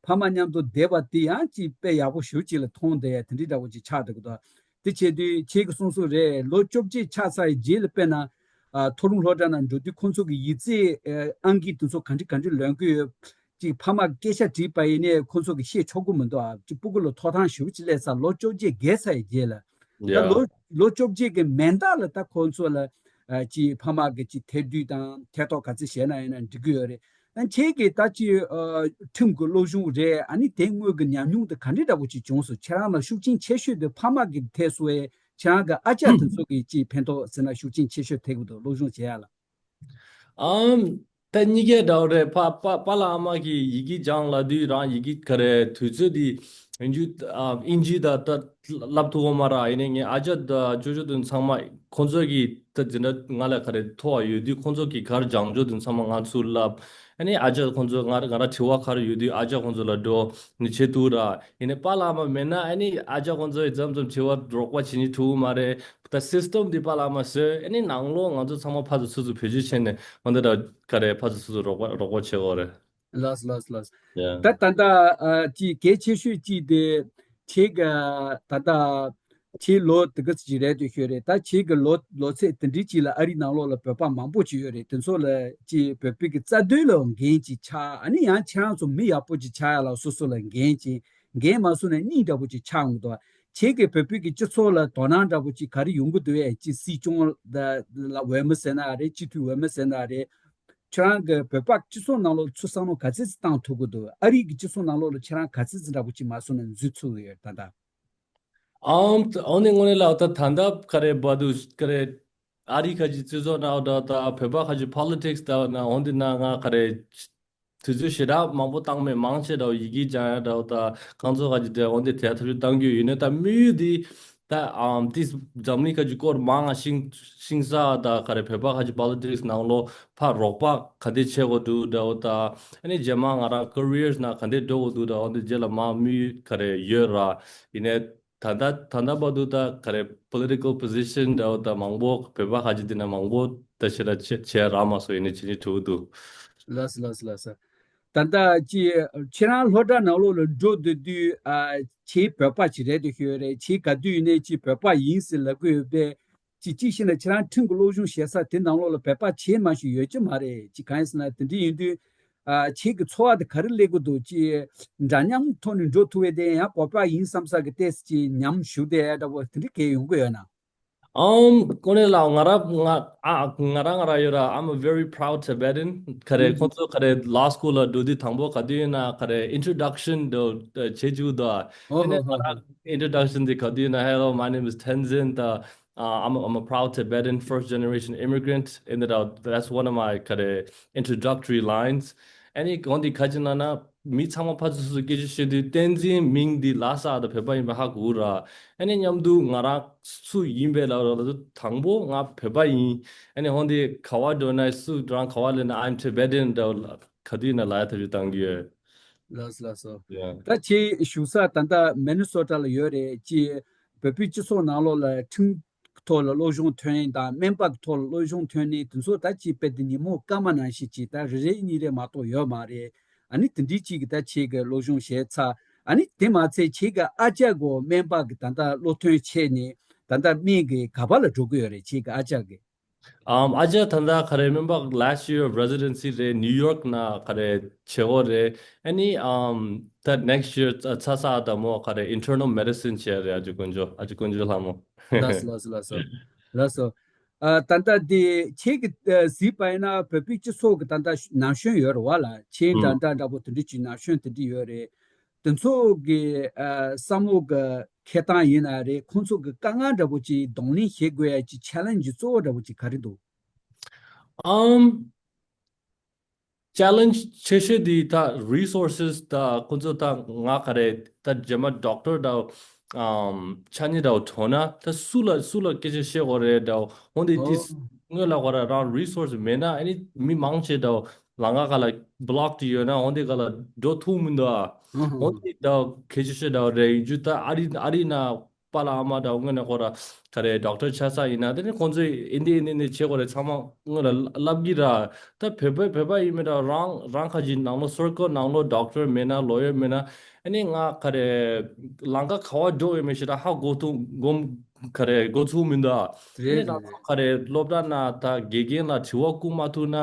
ཕ་མ་མཉམ་དུ་བསྡད་པ་དེ་ཡང་ཅིག་དཔེ་ཡག་པོ་ཞེ་པོ་ཅིག་ལ་མཐོང་བསྡད་ཡ་དེ་འདྲའི་འདྲ་བོ་ཅིག་ཆགས་འདུག་གི་འདུག་དེ་བྱས་དུས་ཁྱེད་ཀྱིས་གསུངས་གསུངས་རེད། ལོ་བཅོ་བརྒྱད་ཆགས་ཚར་ཡི་རྗེས་ལ་དཔེར་ན་ཨ་མཐོ་རིམ་སློབ་གྲྭ་ནང་འགྲོ་དུས་ཁོང་ཚོ་གི་ཡིག་ཚད་ཨ་ཨང་ཀི་དེ་ཚོ་ག་འདྲ་ག་འདྲ་ལོན་གི་ཡོད། ཅིག་ཕ་མ་སྐད་ཆ་དྲིས་པ་ཡིན་ནའི་ཁོང་ཚོ་གི་བཤད་ཆོག་གི་མི་འདུག་ཨ། ཅིག་སྤུ་གུ་ལ་ཐོབ་ཐང་ཞེ་པོ་ཅིག་སླེབས་ཚར། ལོ་བཅོ་བརྒྱད་བརྒལ་ཚར་ཡི་རྗེས་ལ་ད་ཡ་ལོ་ལོ་བཅོ་བརྒྱད་ཀྱི་མན་ད་ལ་ད་ཁོང་ཚོ་ལ་ཨ་ཅིག་ཕ་མ་གི་ཅིག་ཐེ་བསྡུས་དང་ཐེ་གཏོགས་ག་ཚོད་བྱས་ན་ཡིན་ན་འགྲིག་གི་ཡོད་རེད། ཨ་ཁྱེད་ཀྱིས་ད་ཅི་ཨ་ཁྲིམས་ཀྱི་སློབ་སྦྱོང་རེད། ཨ་ནི་དེ་དངོས་ཀྱི་ཉམས་མྱོང་དེ་ག་འདྲའི་འདྲ་པོ་ཅིག་བྱུང་སོང་། ཁྱེད་རང་ལ་ཤུགས་རྐྱེན་ཆེ་ཤོས་དེ་ཕ་མ་གི་ཐད་སོང་བས་ཁྱེད་རང་གི་ཨ་ཅག་དེ་ཚོ་གི་ཅིག་ཕན་ཐོགས་ཟེར་ན་ཤུགས་རྐྱེན་ཆེ་ཤོས་ཐེབས་ཀྱི་འདུག་སློབ་སྦྱོང་བྱེད་ཡ་ལ། ཨམ། ད་གཉིས་ཀའི་འདྲ་བོ་རེད། ཕ་ཕ་ཕ་ལ་ཨ་མ་གིས་ཡི་གེ་སྦྱང་ལབ་དུས་རང་ཡི་གེ་ག་རེ་དུས་ཚོད་འདི་ཡིན་རྒྱུ་ཨ་ཨིན་ཇི་ད་ད་ལབ་ཐུབ་ཀྱི་མ་རེད། ཡིན་ནའི་ངའི་ཨ་ཅག་ད་ཅོ་ཅོ་དེ་ཚང་མ་ཁོང་ཚོ་གིས་ད་འཛིན་གྲྭ་ང་ལ་ག་རེ་མཐོ་བ་ཡོད་དུས་ཁོང་ཚོ་གིས་ག་རེ་སྦྱང་ཆོག་དེ་ཚང་མ་ང་ཚུར་ལབ། ཨ་ནི་ཨ་ཅག་ཁོང་ཚོ་ང་ང་རང་དྲི་བ་ག་རེ་ཡོད་དུས་ཨ་ཅག་ཁོང་ཚོ་ལ་འགྲོ་ནི་བྱེད་ཐུབ་ར། ཡིན་ནའི་པཱ་ལགས་མ་མེད་ན་ཨ་ནི་ཨ་ཅག་ཁོང་ཚོས་མཚམས་མཚམས་བྱེད་པ་རོགས་པ་བྱེད་ནི་ཐུབ་མ་རེད། ད་སིས་ཊམ་འདི་པཱ་ལགས་མ་བཟོས་ཨ་ནི་ནང་ལོགས་ང་ཚོ་ཚང་མ་ཕར་ཚུར་སོ་སོ་བེད་སྤྱོད་བྱས་ནས་ང་ཚོ་ད་ག་རེ་ཕར་ཚུར་སོ་སོ་རོགས་པ་རོགས་པ་བྱེད་དགོས་རེད། ལགས་ལགས་ལགས། ཡ། ད་ད་ལྟ་ཨ་ཅིག་གལ་ཆེ་ཤོས་ཅིག་དེ་ཁྱེད་ཀྱི་ད་ལྟ་ཁྱེད་ལོ་དེ་ག་ཅིག་རེད་འདོད་ཤོས་རེད། ད་ཁྱེད་ཀྱི་ལོ་ལོ་ཚད་དེ་འདྲའི་ཅིག་ལ་ཨ་རི་ནང་ལོགས་ལ་བོད་པ་མང་པོ་ཅིག་ཡོད་རེད། དེ་ཚོ་ལ་ཅིག་བོད་པའི་གི་རྩ་དོན་ལ་འགན་ཅིག་ཆགས། ཨ་ནི་ཡང་ཁྱེད་རང་ཚོ་མི་ཡག་པོ་ཅིག་ཆགས་ཡ་ལ་སོ་སོ་ལ་འགན་ཅིག་འགན་མ་སོང་ན་སྙིང་འདྲ་པོ་ཅིག་ཆགས་འོང་གི་འདུག་ཁྱེད་ཀྱིས་བོད་པའི་གི་སྤྱི་ཚོགས་ལ་དོ་སྣང་འདྲ་པོ་ཅིག་ག་རེ་ཡོང་གི་འདུག་ཨེ། ཅིག་སྲིད་སྐྱོང་ལ་ལ་འོས་མི་ཟེར་ན་རེད། སྤྱི་འཐུས་འོས་མི་ཟེར་ན་རེད། ཁྱེད་རང་གི་བོད་པ་སྤྱི་ཚོགས་ནང་ལོགས་ཚུར་བསམ་བློ་ག་ཚོད་ཙམ་བཏང་ཐུབ་ཀྱི་འདུག་ཨ་རི་གི་སྤྱི་ཚོགས་ནང་ལོགས་ལ་ཁྱེད་རང་ག་ཚོད་ཙམ་འདྲ་པོ་ཅིག་མ་སོང་ན་འཛུལ་ཚུགས་ཀྱི་ཡོད་ད་ལྟ། ཨམ། འོ་ནི་དངོས་གནས་ལ་ད་ད་ལྟ་ག་རེ་བར་དུ་ག་རེ་ཨ་རི་ཁ་ཅིག་སྤྱི་ཚོགས་ནང་ད་ད་བོད་པ་ཁ་ཅིག་པོ་ལི་ཊིག་སི་ད་ན་འོ་འདི་ན་ང་ག་རེ་དུས་ཚོད་ཞེ་དྲག་མང་པོ་བཏང་མེད། མང་ཆེ་འདྲ་བོ་ཡི་གེ་སྦྱང་ཡ་འདྲ་བོ་ད་ཁང་ཚོ་ཁ་ཅིག་དེ་འོ་འདི་དེ་ཐབས་ཤེས་བཏང་རྒྱུ་ཡིན་ནའི་ད་དམིགས་ཡུལ་འདི་ད་ཨམ་ཏིས་འཛམ་གླིང་ཁ་ཅིག་སྐོར་མང་ང་ཤིང་ཤིང་ས་ད་ག་རེ་བོད་པ་ཁ་ཅིག་པོ་ལི་ཊིག་སི་ནང་ལོགས་ཕར་རོགས་པ་ག་འདྲ་བྱེད་དགོས་འདུག་འདྲ་བོ་ད་ཨ་ནི་རྗེས་མ་ང་རང་ཀེ་རི་ཡར་ནང་ག་འདྲ་འགྲོ་དགོས་འདུག་འདྲ་བོ་འདི་རྗེས་ལ་མ་དམིགས་ཡུལ་ག་རེ་ཡོད་ར། ཡིན་ནའི། ད་ལྟ་ད་ལྟ་བར་དུ་ད་ག་རེ་པོ་ལི་ཊི་ཀལ་པོ་ཟི་ཤན་འདྲ་བོ་ད་མང་པོ་བོད་པ་ཁ་ཅིག་དེ་ན་མང་པོ་ད་ཞེ་དྲག་བྱེད་བྱེད་རག་མ་སོང་། ཡིན་ནའི་བྱེད་ཀྱི་འདུག་ལགས་སོ་ལགས་སོ་ལགས་སོ། ད་ལྟ་ཅི་ཁྱེད་རང་སློབ་གྲྭ་ནང་ལོགས་ལ་འགྲོ་སྡོད་དུས་ཨ་ཁྱེད་བོད་པ་ཅིག་རེད་འདོད་ཤོས་རེད། ཁྱེད་ག་དུས་ཡིན་ནའི་ཅི་བོད་པ་ཡིན་ཟེར་ལབ་ཀྱི་ཡོད་པས། ཅི་གཅིག་བཤད་ན་ཁྱེད་རང་ཁྲིམས་ཀྱི་སློབ་སྦྱོང་བྱེད་ས་དེ་ནང་ལོགས་ལ་བོད་པ་ཇེ་མང་ཞིག་ཡོད་ཀྱི་མ་རེད། ཅི་གང་ཡིན་ཟེར་ན་དེ་འདྲ་ཡིན་དུས། ཨ་ཁྱེད་ཀྱི་འཚོ་བ་དེ་ག་རེ་སླེབས་ཀྱི་འདུག་ཅེས་འདྲ་མཉམ་ཐོག་ནས་འགྲོ་ཐུབ་པའི་དེ་ཡང་བོད་པ་ཡིན་བསམ་ས་གི་ཏོག་ཙམ་ཅིག་ཉམས་ཞུགས་དེ་འདྲ་པོ་དེ་འདྲ་གས་ཡོང་གི་ཡོད་ན། ཨམ། ཀོ་ནེ་ལགས། ང་ར་ང་ཨ་ང་ར་ང་ར་ཡོད་ར། I'm a very proud Tibetan. ག་རེ། ཁོང་ཚོ་ག་རེ་law school ལ་འགྲོ་དུས་དང་པོ་ག་དུས་ཡིན་ན་ག་རེ་introduction དུ་བྱེད་བཅུག་དོ། ཨོ་ཨ་ནི་ཧོ་ང་ཧོ་ར་ཧོ། Introduction དེ་ག་དུས་ཡིན་ན། Hello, my name is Tenzin. Uh, I'm a, I'm a proud Tibetan, first generation immigrant. And that, that's one of my ག་རེ་introductory lines. ཨ་ནི་གོང་དེ་ག་ཅི་ན་ན། མི་ཚང་མ་ཕར་ཚུར་ཚུར་སྐད་ཆ་བཤད་དུས་བསྟན་འཛིན་མིང་འདི་ལ་ས་དང་བོད་པ་ཡིན་པ་ཧ་གོ་ར། ཨ་ནི་མཉམ་དུ་ང་རང་སུ་ཡིན་པའི་ལ་ར་ལ་དུ་དང་པོ་ང་བོད་པ་ཡིན། ཨ་ནི་ཧོན་དེ་ག་བ་འགྲོ་ན་སུ་རང་ག་བ་ལས་ན། I'm Tibetan འདྲ་ག་དུས་ན་ལ་ཡ་ཐབས་ཤེས་བཏང་གི་ཡོད། ལགས་སོ་ལགས་སོ། Yeah. ད་ཁྱེད་བཞུགས་ས་ད་ལྟ་མེ་ནི་སོ་ཊ་ལ་ཡོད་རེད། ཅེས་བོད་པའི་སྤྱི་ཚོགས་ནང་ལོགས་ལ་ཁྲིམས་ཐོག་ལ་སློབ་སྦྱོང་ཐོན་ཡས་དང་སྨན་པ་གི་ཐོག་ལ་སློབ་སྦྱོང་ཐོན་ནས་དེ་ཚོ་ད་ཅིག་དཔེ་དེ་ཉིན་མོ་སྐར་མ་ནང་བཞིན་ཅིག་ད་རེ་རེ་གཉིས་རེ་མ་གཏོགས་ཡོད་མ་རེད། ཨ་ནི་དེ་འདྲའི་ཅིག་གི་ད་ཁྱེད་ཀྱི་སློབ་སྦྱོང་བྱས་ཚར། ཨ་ནི་དེ་མ་ཚད་ཁྱེད་ཀྱི་ཨ་ཅག་གོ་སྨན་པ་གི་ད་ལྟ་སློབ་ཐོན་བྱས་ནས་ད་ལྟ་སྨན་གི་ག་པ་ལ་འགྲོ་གི་ཡོད་རེད། ཁྱེད་ཀྱི་ཨ་ཅག་གི། ཨམ། ཨ་ཅག་ད་ལྟ་ག་རེ་སྨན་པ་last year of residency རེད། New York ན་ག་རེ་བྱེད་དགོས་རེད། ཨ་ནི་ཨམ། ད་next year ཚ་ཚ་ད་མོ་ག་རེ་internal medicine བྱེད་རེད། ཨ་ཅག་དཀོན་མཆོག་ཨ་ཅག་དཀོན་མཆོག་ལྷ་མོ། ལགས་སོ་ལགས་སོ་ལགས་སོ། ལགས་སོ། ཨ་ད་ལྟ་དེ་ཁྱེད་ཀྱི་ཨ་གཟིགས་པ་ཡིན་ན་བོད་པའི་སྤྱི་ཚོགས་ཀྱི་ད་ལྟ་ན་གཞོན་ཡོད་རེད་བ་ལ། ཁྱེད་འདྲ་འདྲ་འདྲ་པོ་དེ་འདྲ་ཅིག་ན་གཞོན་དེ་འདྲ་ཡོད་རེད། དེ་ཚོ་གི་ཨ་བསམ་བློ་གི་འཁྱེར་སྟངས་ཡིན་ན་རེད། ཁོང་ཚོ་གི་དཀའ་ངལ་འདྲ་པོ་ཅིག་གདོང་ལེན་བྱེད་དགོས་ཡ་ཅིག་challenge གཙོ་བོ་འདྲ་པོ་ཅིག་ག་རེ་འདུག་ཨམ། challenge ཆེ་ཤོས་དེ་ད་resources ད་ཁོང་ཚོ་ད་ང་ག་རེ་ད་རྗེས་མ་doctor ད་ཨམ་ཕྱག་ཉེས་ད་གྲོངས་ན་ད་སུ་ལ་སུ་ལ་སྐད་ཆ་བཤད་དགོས་རེད། ད་ཧོན་དེ་ཏིས་ཨོ་སྔོན་ལ་ག་རེ་རང་resource མེད་ན་ཨ་ནི་མི་མང་ཆེ་ད་ལམ་ཁ་ཁ་ལ་block དེ་ཡོད་ན་ཧོན་དེ་ག་ལ་འགྲོ་ཐུབ་མི་འདུག་ཨ། ཧོན་དེ་ད་གལ་ཆེ་ཤོས་ད་རེད། ཡིན་རྒྱུ་ད་ཨ་རི་ཨ་རི་ན་པཱ་ལགས་ཨ་མ་དང་དངོས་གནས་ཁོ་ར་ག་རེ་ཌོག་ཊར་ཆགས་ས་ཡིན་ན། དེ་ནི་ཁོང་ཚོས་ཨིན་དེ་ཨིན་དེ་ནི་བྱེད་དགོས་རེད། ཚང་མ་དངོས་ལ་ལབ་གི་ར། ད་བོད་པ་བོད་པ་ཡིན་མིན་ད་རང་རང་ཁ་ཅིག་ནང་ལོ་སར་ཀལ་ནང་ལོ་ཌོག་ཊར་མེད་ན་ལོ་ཡར་མེད་ན་ཨ་ནི་ང་ག་རེ་ལམ་ཁ་ག་བ་འགྲོ་ཡོད་མེད་ཞེ་དྲག་ཧ་གོ་ཐུབ་གོམ་ག་རེ་གོ་ཚུགས་མི་འདུག་ཨ་ནི་རེད་ང་རེད་རེད། ཚོ་ག་རེ་སློབ་གྲྭ་ན་ད་དགེ་རྒན་ལ་དྲི་བ་བསྐུར་མ་ཐུབ་ན་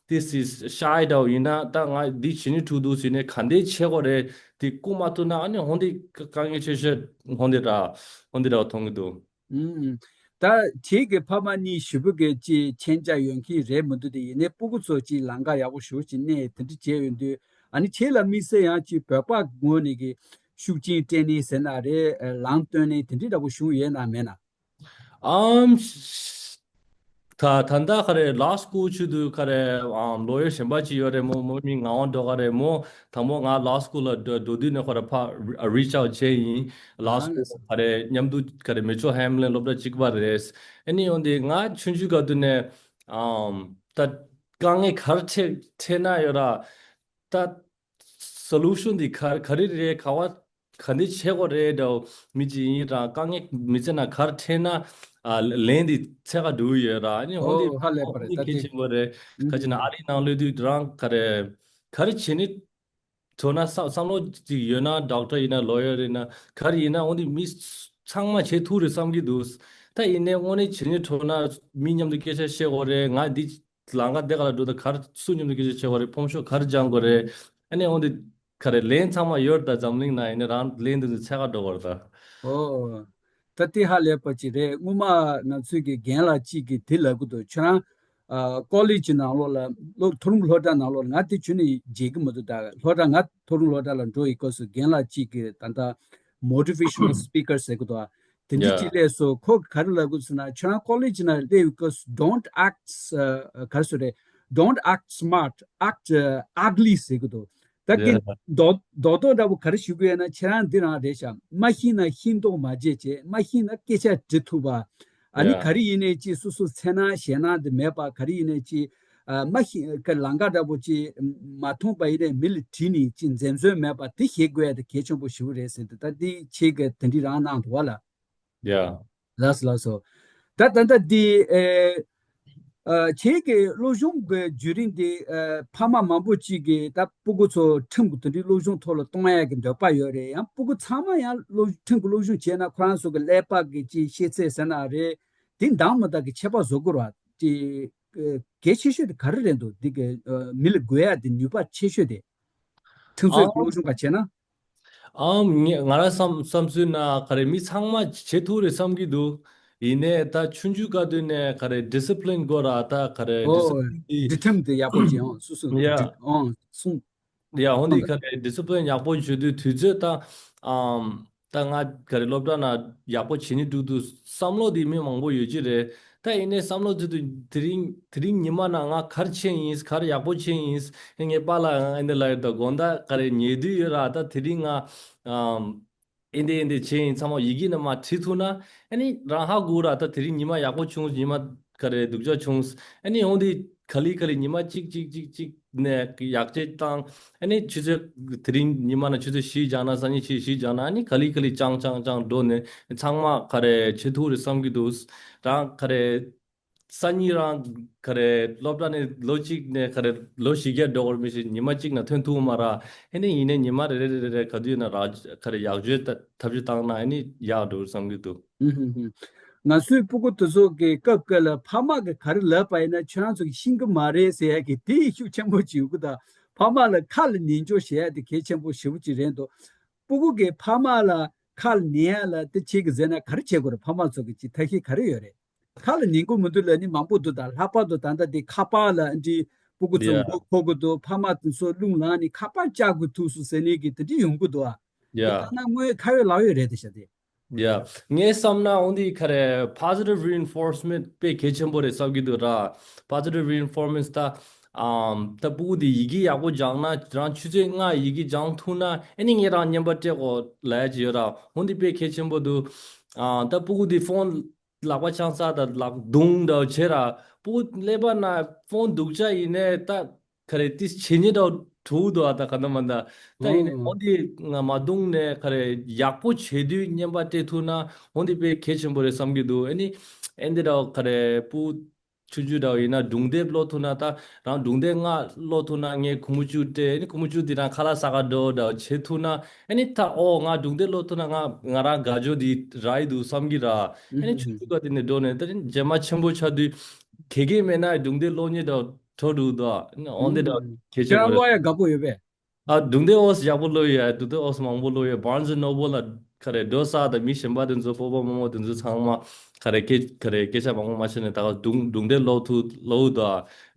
དེ་སི་ཤའི་འདྲ་བོ་ཡིན་ན་ད་ང་འདི་བྱེད་ནི་ཐུག་འདུག་ཟེར་ནས་ག་འདྲས་བྱེད་དགོས་རེད། དེ་བསྐུར་མ་ཐུབ་ན་ཨ་ནི་ཧོན་དེ་དཀའ་ངལ་ཆེ་ཤོས་ཧོན་དེ་ར་ཧོན་དེ་ར་མཐོང་གི་འདུག་ཨུམ། ད་ཁྱེད་ཀྱི་ཕ་མ་གཉིས་ཞེ་པོ་གི་ཅིག་མཁྱེན་རྒྱ་ཡོད་མཁན་རེད་མི་འདུག་དེ་ཡིན་ནའི་སྤུ་གུ་ཚོ་ཅིག་ལམ་ཁ་ཡག་པོ་ཞེ་པོ་ཅིག་གནས་དེ་འདྲ་བྱས་ཡོད་དུས་ཨ་ནི་ཁྱེད་ལ་དམིགས་བསལ་ཡང་ཅིག་བོད་པ་ངོས་ནས་གི་ཤུགས་རྐྱེན་སྤྲད་ནས་ཟེར་ན་རེད། ལམ་སྟོན་ནས་དེ་འདྲ་འདྲ་པོ་བྱུང་ཡོད་ན་མེད་ན། ཨམ། ད་ད་ལྟ་ག་རེ་ལ་སི་ཀུལ་ཆུ་དུ་ག་རེ་ཨམ་ལོ་ཡར་གཞན་པ་ཅིག་ཡོད་རེད་མོ། མོ་མི་ང་འོང་འགྲོ་ག་རེ་མོ། དང་པོ་ང་ལ་སི་ཀུལ་ལ་འགྲོ་འགྲོ་དུས་ནས་ཁོ་ར་ཕ་རི་ཆ་ཨའུ་ཊི་བྱས་ཡིན། ལ་སི་ཀུལ་ག་རེ་མཉམ་དུ་ག་རེ་མེ་ཆོ་ཧེམ་ལེན་སློབ་གྲྭ་གཅིག་པ་རེད། ཨ་ནི་ཡོང་དེ་ང་ཆུང་ཆུང་ག་དུས་ནས་ཨམ་ད་དཀའ་ངལ་ག་རེ་འཕྲད་འཕྲད་ན་ཡོད་ར། ད་སོ་ལུ་ཤོན་འདི་ག་ག་རེ་རེད། ག་བ་ག་འདི་བྱེད་དགོས་རེད་འདྲ་བོ་མི་གཅིག་ཡིན་རང་དཀའ་ངལ་མི་ཚེ་ན་ག་རེ་འཕྲད་ན་ཨ་ལན་འདི་འཚོལ་ག་འགྲོ་གི་ཡོད་ར། ཨ་ནི་འོ་འོ་དེ་ཧ་ལས་པ་རེད། ད་གལ་དེ་ཆེན་པོ་རེད། ཨུམ་ག་ཅི་ན་ཨ་རི་ནང་ལོས་དུས་རང་ག་རེ་ག་རེ་བྱེད་ནི་ཐོ་ན་བསམ་བསམ་བློ་ཅིག་ཡོད་ན་ཌོག་ཊར་ཡིན་ན་ལོ་ཡར་ཡིན་ན་ག་རེ་ཡིན་ན་འོ་འདི་མི་ཚང་མ་བྱེད་ཐུབ་རེད་བསམ་གྱི་འདུག་ད་ཡིན་ནའི་དངོས་གནས་བྱེད་ནི་ཐོ་ན་མི་མཉམ་དུ་སྐད་ཆ་བཤད་དགོས་རེད། ང་འདི་ལམ་ཁ་དེ་ག་ལ་འགྲོ་ད་གར་སུ་མཉམ་དུ་སྐད་ཆ་བྱེད་དགོས་རེད། ཕོམ་ཤོག་གར་སྦྱང་དགོས་རེད། ཨ་ནི་འོང་དེ་ག་རེ་ལན་ཚང་མ་ཡོད་ད་འཛམ་གླིང་ན་ཡིན་ན་རང་ལན་དེ་ཚོ་འཚོལ་ག་འགྲོ་དགོས་རེད་ད། ཨོ། ད་དེ་ཧ་ལས་པ་ཅིག་རེད། སྔོན་མ་ང་ཚོའི་གི་རྒན་ལགས་གཅིག་གིས་དེ་ལབ་གི་འདུག་ཁྱོད་རང་ཨ་ཀོ་ལེ་ཇི་ནང་ལོགས་ལ་སློབ་མཐོ་རིམ་སློབ་གྲྭ་ནང་ལོགས་ལ་ང་དེ་ཁྱོད་ནས་བརྗེད་གི་མི་འདུག་ད་སློབ་གྲྭ་ང་མཐོ་རིམ་སློབ་གྲྭ་ལ་འགྲོ་ཡི་སྐབས་སུ་རྒན་ལགས་གཅིག་གིས་ད་ལྟ་motivational speaker ཟེར་གི་འདུག་དེ་འདྲ་ཅིག་སླེབས་སོང་། ཁོ་ག་རེ་ལབ་དགོས་ཟེར་ན་ཁྱོད་རང་ཀོ་ལེ་ཇི་ནང་སླེབས་པའི་སྐབས་སུ་don't act ག་རེ་ཟེར་རེད། Don't act smart, act ugly ཟེར་གི་འདུག་ད་ཀི་རྡོག་རྡོག་རྡོག་འདྲ་པོ་ག་རེ་ཞུ་གི་ཡོད་ན་ཁྱེད་རང་འདི་རང་རེད་ཤག་མ་ཤེས་ན་ཤེས་མདོག་མ་བྱེད་བྱས། མ་ཤེས་ན་སྐད་ཆ་འདྲི་ཐུབ་པ། ཨ་ནི་ག་རེ་ཡིན་ནའི་ཅིག་སོ་སོ་འཚེར་སྣང་ཞེད་སྣང་དེ་མེད་པ། ག་རེ་ཡིན་ནའི་ཅིག་ཨ་མ་ཤེས་ཀ་ལམ་ཁ་འདྲ་པོ་ཅིག་མ་མཐོང་པ་ཡིན་ནའི་མི་ལ་དྲིས་ནས་ཅིག་འཛེམ་ཟོན་མེད་པ་དེ་ཤེས་དགོས་ཡ་དེ་གལ་ཆེན་པོ་ཞེ་པོ་རེད་ཟེར་དུས་ད་འདི་ཁྱེད་ཀྱིས་དེ་འདྲི་རང་གནང་འདུག་བ་ལ། ཡ། ལགས་སོ་ལགས་སོ། ད་ད་ལྟ་འདི་ཨེ་ཨ་ཁྱེད་ཀྱི་སློབ་སྦྱོང་གི་བརྒྱུད་རིམ་འདི་ཨ་ཕ་མ་མང་པོ་ཅིག་གིས་ད་སྤུ་གུ་ཚོ་ཁྲིམས་ཀྱི་དེ་འདྲའི་སློབ་སྦྱོང་ཐོག་ལ་གཏོང་ཡ་གི་འདོད་པ་ཡོད་རེད། ཡང་སྤུ་གུ་ཚང་མ་ཡང་སློབ་ཁྲིམས་ཀྱི་སློབ་སྦྱོང་བྱས་ན་ཁོ་རང་ཚོ་གི་ཀླད་པ་གི་ཅིག་ཤེས་ཚད་ཟེར་ན་རེད། དེ་འདང་མི་འདང་གི་ཁྱད་པར་བཟོ་དགོས་ར་ཅིག་གལ་ཆེ་ཤོས་དེ་ག་རེ་རེད་འདུག་འདི་གི་མི་ལ་དགོས་ཡ་དེ་ནུས་པ་ཆེ་ཤོས་དེ། ཁྲིམས་རྩོད་ཀྱི་སློབ་སྦྱོང་ག་བྱས་ན། ཨམ། ངས་ང་རང་བསམ་བསམ་ཚུལ་ན་ག་རེ་མི་ཚང་མ་བྱེད་ཐུབ་རེད་བསམ་གྱི་འདུག་ཡིན་ནའི་ད་ཆུང་ཆུང་སྐབས་དུས་ནས་ག་རེ་discipline་དགོས་ར་ད་ག་རེ་ཨོ། discipline་དེ་སྒྲིག་ཁྲིམས་དེ་ཡག་པོ་བྱེད་ཨང་སོ་སོ་ཡ་སྒྲིག་ཨང་སོང་། ཡ་འོན་ཏེ་ག་རེ་discipline་ཡག་པོ་བྱེད་དུས་དུས་ཚོད་ད་ཨམ། ད་ང་ག་རེ་སློབ་གྲྭ་ན་ཡག་པོ་བྱེད་ནི་འདུག་འདུག་བསམ་བློ་དེ་མི་མང་པོ་ཡོད་ཀྱི་རེད། ད་ཡིན་ནའི་བསམ་བློ་དེ་དུས་དེ་རིང་དེ་རིང་ཉི་མ་ན་ང་ག་རེ་བྱས་ཡིན་ག་རེ་ཡག་པོ་བྱས་ཡིན། ངའི་པཱ་ལགས་ཨ་འདི་ལ་ཡོད་ད་དགོང་དག་ག་རེ་ཉལ་དུས་ཡོད་ར་ད་དེ་རིང་ང་ཨམ། ཨེ་འདི་ཨེ་འདི་བྱས་ཡིན་ཚང་མ་ཡི་གེ་ནང་མ་བྲིས་ཐུབ་ན་ཨ་ནི་རང་ཧ་གོ་ར་ད་དེ་རིང་ཉི་མ་ཡག་པོ་བྱུང་ཉི་མ་ག་རེ་སྡུག་ཅག་བྱུང་ཨ་ནི་འོང་དེ་ག་ལི་ག་ལི་ཉི་མ་གཅིག་གཅིག་གཅིག་གཅིག་ནས་ཡག་བྱེད་བཏང་ཨ་ནི་ཆུ་ཚོད་དེ་རིང་ཉི་མ་ན་ཆུ་ཚོད་བཞི་སྦྱངས་ན་སང་ཉིན་ཆུ་བཞི་སྦྱངས་ན་ཨ་ནི་ག་ལི་ག་ལི་ཅང་ཅང་ཅང་འགྲོ་ནས་ཚང་མ་ག་རེ་བྱེད་ཐུབ་རེད་བསམ་གྱི་འདུག་རང་ག་རེ། སང་ཉིན་རང་ག་རེ་སློབ་གྲྭ་ནས་ལོ་གཅིག་ནས་ག་རེ་ལོ་བཞི་བརྒྱད་འགྲོ་བར་མི་ཤེས་ཉི་མ་གཅིག་ན་ཐོན་ཐུབ་མ་ར། ཨེ་ནི་ཡིན་ནའི་ཉི་མ་རེ་རེ་རེ་རེ་ག་དུས་ན་ར་ག་རེ་ཡག་བཅོས་ད་ཐབས་ཇུས་བཏང་ན་ཨེ་ནི་ཡག་འགྲོ་བསམ་གྱི་འདུག་ཧུམ་ཧུམ་ཧུམ། ང་ཚོའི་སྤུ་གུ་དེ་ཚོ་གི་སྐབས་སྐབས་ལ་ཕ་མ་གི་ག་རེ་ལབ་པ་ཡིན་ན་ཁྱོད་རང་ཚོ་གི་ཤེས་གི་མ་རེད་ཟེར་ཡ་གི་དེ་ཡི་ཤུགས་ཆེན་པོ་ཅིག་ཡོད་གི་ད། ཕ་མ་ལ་ཁ་ལ་ཉན་འཇོག་བྱེད་ཡ་དེ་གལ་ཆེན་པོ་ཞེ་པོ་ཅིག་རེད་འདུག་སྤུ་གུ་གི་ཕ་མ་ལ་ཁ་ལ་ཉན་ཡ་ལ་དེ་ཁྱེད་ཀྱི་ཟེར་ན་ག་རེ་བྱེད་དགོས་རེད། ཕ་མ་ཚོ་གི་ཅིག་ཐབས་ཤེས་ག་རེ་ཡོད་རེད། ཁ་ལ་ཉན་གི་མི་འདུག་ལབ་ནི་མང་པོ་འདུག་ད་ལྷག་པར་དུ་ད་ལྟ་དེ་ཁ་པར་ལ་འདི་སྤུ་གུ་ཚོ་Yeah. མགོ་འཁོར་གི་འདུག་ཕ་མ་དེ་ཚོ་རླུང་ལངས་ནས་ཁ་པར་བཅག་དགོས་ཐུག་སོང་ཟེར་ནས་གི་དེ་འདྲ་ཡོང་གི་འདུག་ཨ། དེ་Yeah. ལྟ་ན་དངོས་ཁ་ཡོད་ལག་ཡོད་རེད་དེ་ཤ་དེ། Yeah. ངས་བསམ་ན་འོན་ཏེ་ག་རེ་positive reinforcement དཔེ་གལ་ཆེན་པོ་རེད་བསམ་གྱི་འདུག་ར། Positive reinforcement ད་ཨམ་ད་སྤུ་གུ་དེ་ཡི་གེ་ཡག་པོ་སྦྱངས་ན་རང་ཆུ་ཚོད་ལྔ་ཡི་གེ་སྦྱངས་ཐུབ་ན་ཨེ་ནི་ངས་རང་བརྙན་པར་སྤྲད་དགོས་ལབ་ཡ་ཅིག་ཡོད་ར། འོན་ཏེ་དཔེ་གལ་ཆེན་པོ་འདུག་ཨ་ད་སྤུ་གུ་དེ་ཕོན་ལག་པ་འཆང་ས་དང་ལག་རྡུང་འདྲ་བྱེད་ར། སྤུ་གུ་ཀླད་པ་ན་ཕོན་སྡུག་ཅག་ཡིན་ནའི་ད་ག་རེ་ཏིས་བྱེད་ཉེ་འདྲ་འགྲོ་འདུག་ཨ་ད་ག་ད་མ་ད་ད་ཡིན་ནའི་ཨོ་འོ་དེ་ང་མ་རྡུང་ནས་ག་རེ་ཡག་པོ་བྱེད་དུས་བརྙན་པར་སྤྲད་ཐུབ་ན་འོ་འདི་དཔེ་གལ་ཆེན་པོ་རེད་བསམ་གྱི་འདུག་ཨ་ནི་ཨེ་འདི་འདྲ་ག་རེ་སྤུ་ཆུང་ཆུང་འདྲ་ཡིན་ན་སྒྲུང་དེབ་ཀློག་ཐུབ་ན་ད་རང་སྒྲུང་དེབ་ལྔ་ཀློག་ཐུབ་ན་ངས་ཁུ་མུ་ཅུ་སྤྲད་ཨ་ནི་ཁུ་མུ་ཅུ་དེ་རང་ཁ་ལག་ཟ་ག་འགྲོ་འདྲ་བྱེད་ཐུབ་ན། ཨ་ནི་ད་ཨོ་ང་སྒྲུང་དེབ་ཀློག་ཐུབ་ན་ང་ང་རང་དགའ་ཇོ་འདི་རག་གི་འདུག་བསམ་གྱི་ར། ཨ་ནི་ཆུང་ཆུང་སྐབས་དེ་ནས་འགྲོ་ནས་ད་རིང་རྗེས་མ་ཆེན་པོ་ཆགས་དུས་ག་གེ་མེད་ན་སྒྲུང་དེབ་ཀློག་མཁན་འདྲ་བོ་འགྲོ་འདུག་ད་ཨ་ནི་ཨོ་འདི་འདྲ་གལ་ཆེན་པོ་རེད། ཁྱེད་རང་ཀློག་ཡ་དགའ་པོ་ཡོད་པས། ཨ་སྒྲུང་དེབ་ཨོ་སི་ཡག་པོ་ཀློག་ཡོད། སྒྲུང་དེབ་ཨོ་སི་མང་པོ་ཀློག་ཡོད། Barnes and Noble་ལ་ག་རེ་འགྲོ་ས་དང་མི་གཞན་པ་དེ་ཚོ་སྤོ་བོ་རྨོ་མོ་དེ་ཚོ་ཚང་མ་ག་རེ་སྐད་ག་རེ་སྐད་ཆ་མང་པོ་མ་བཤད་ནས་ད་ག་སྒྲུང་སྒྲུང་དེབ་ཀློག་ཐུབ་ཀློག་འདུག་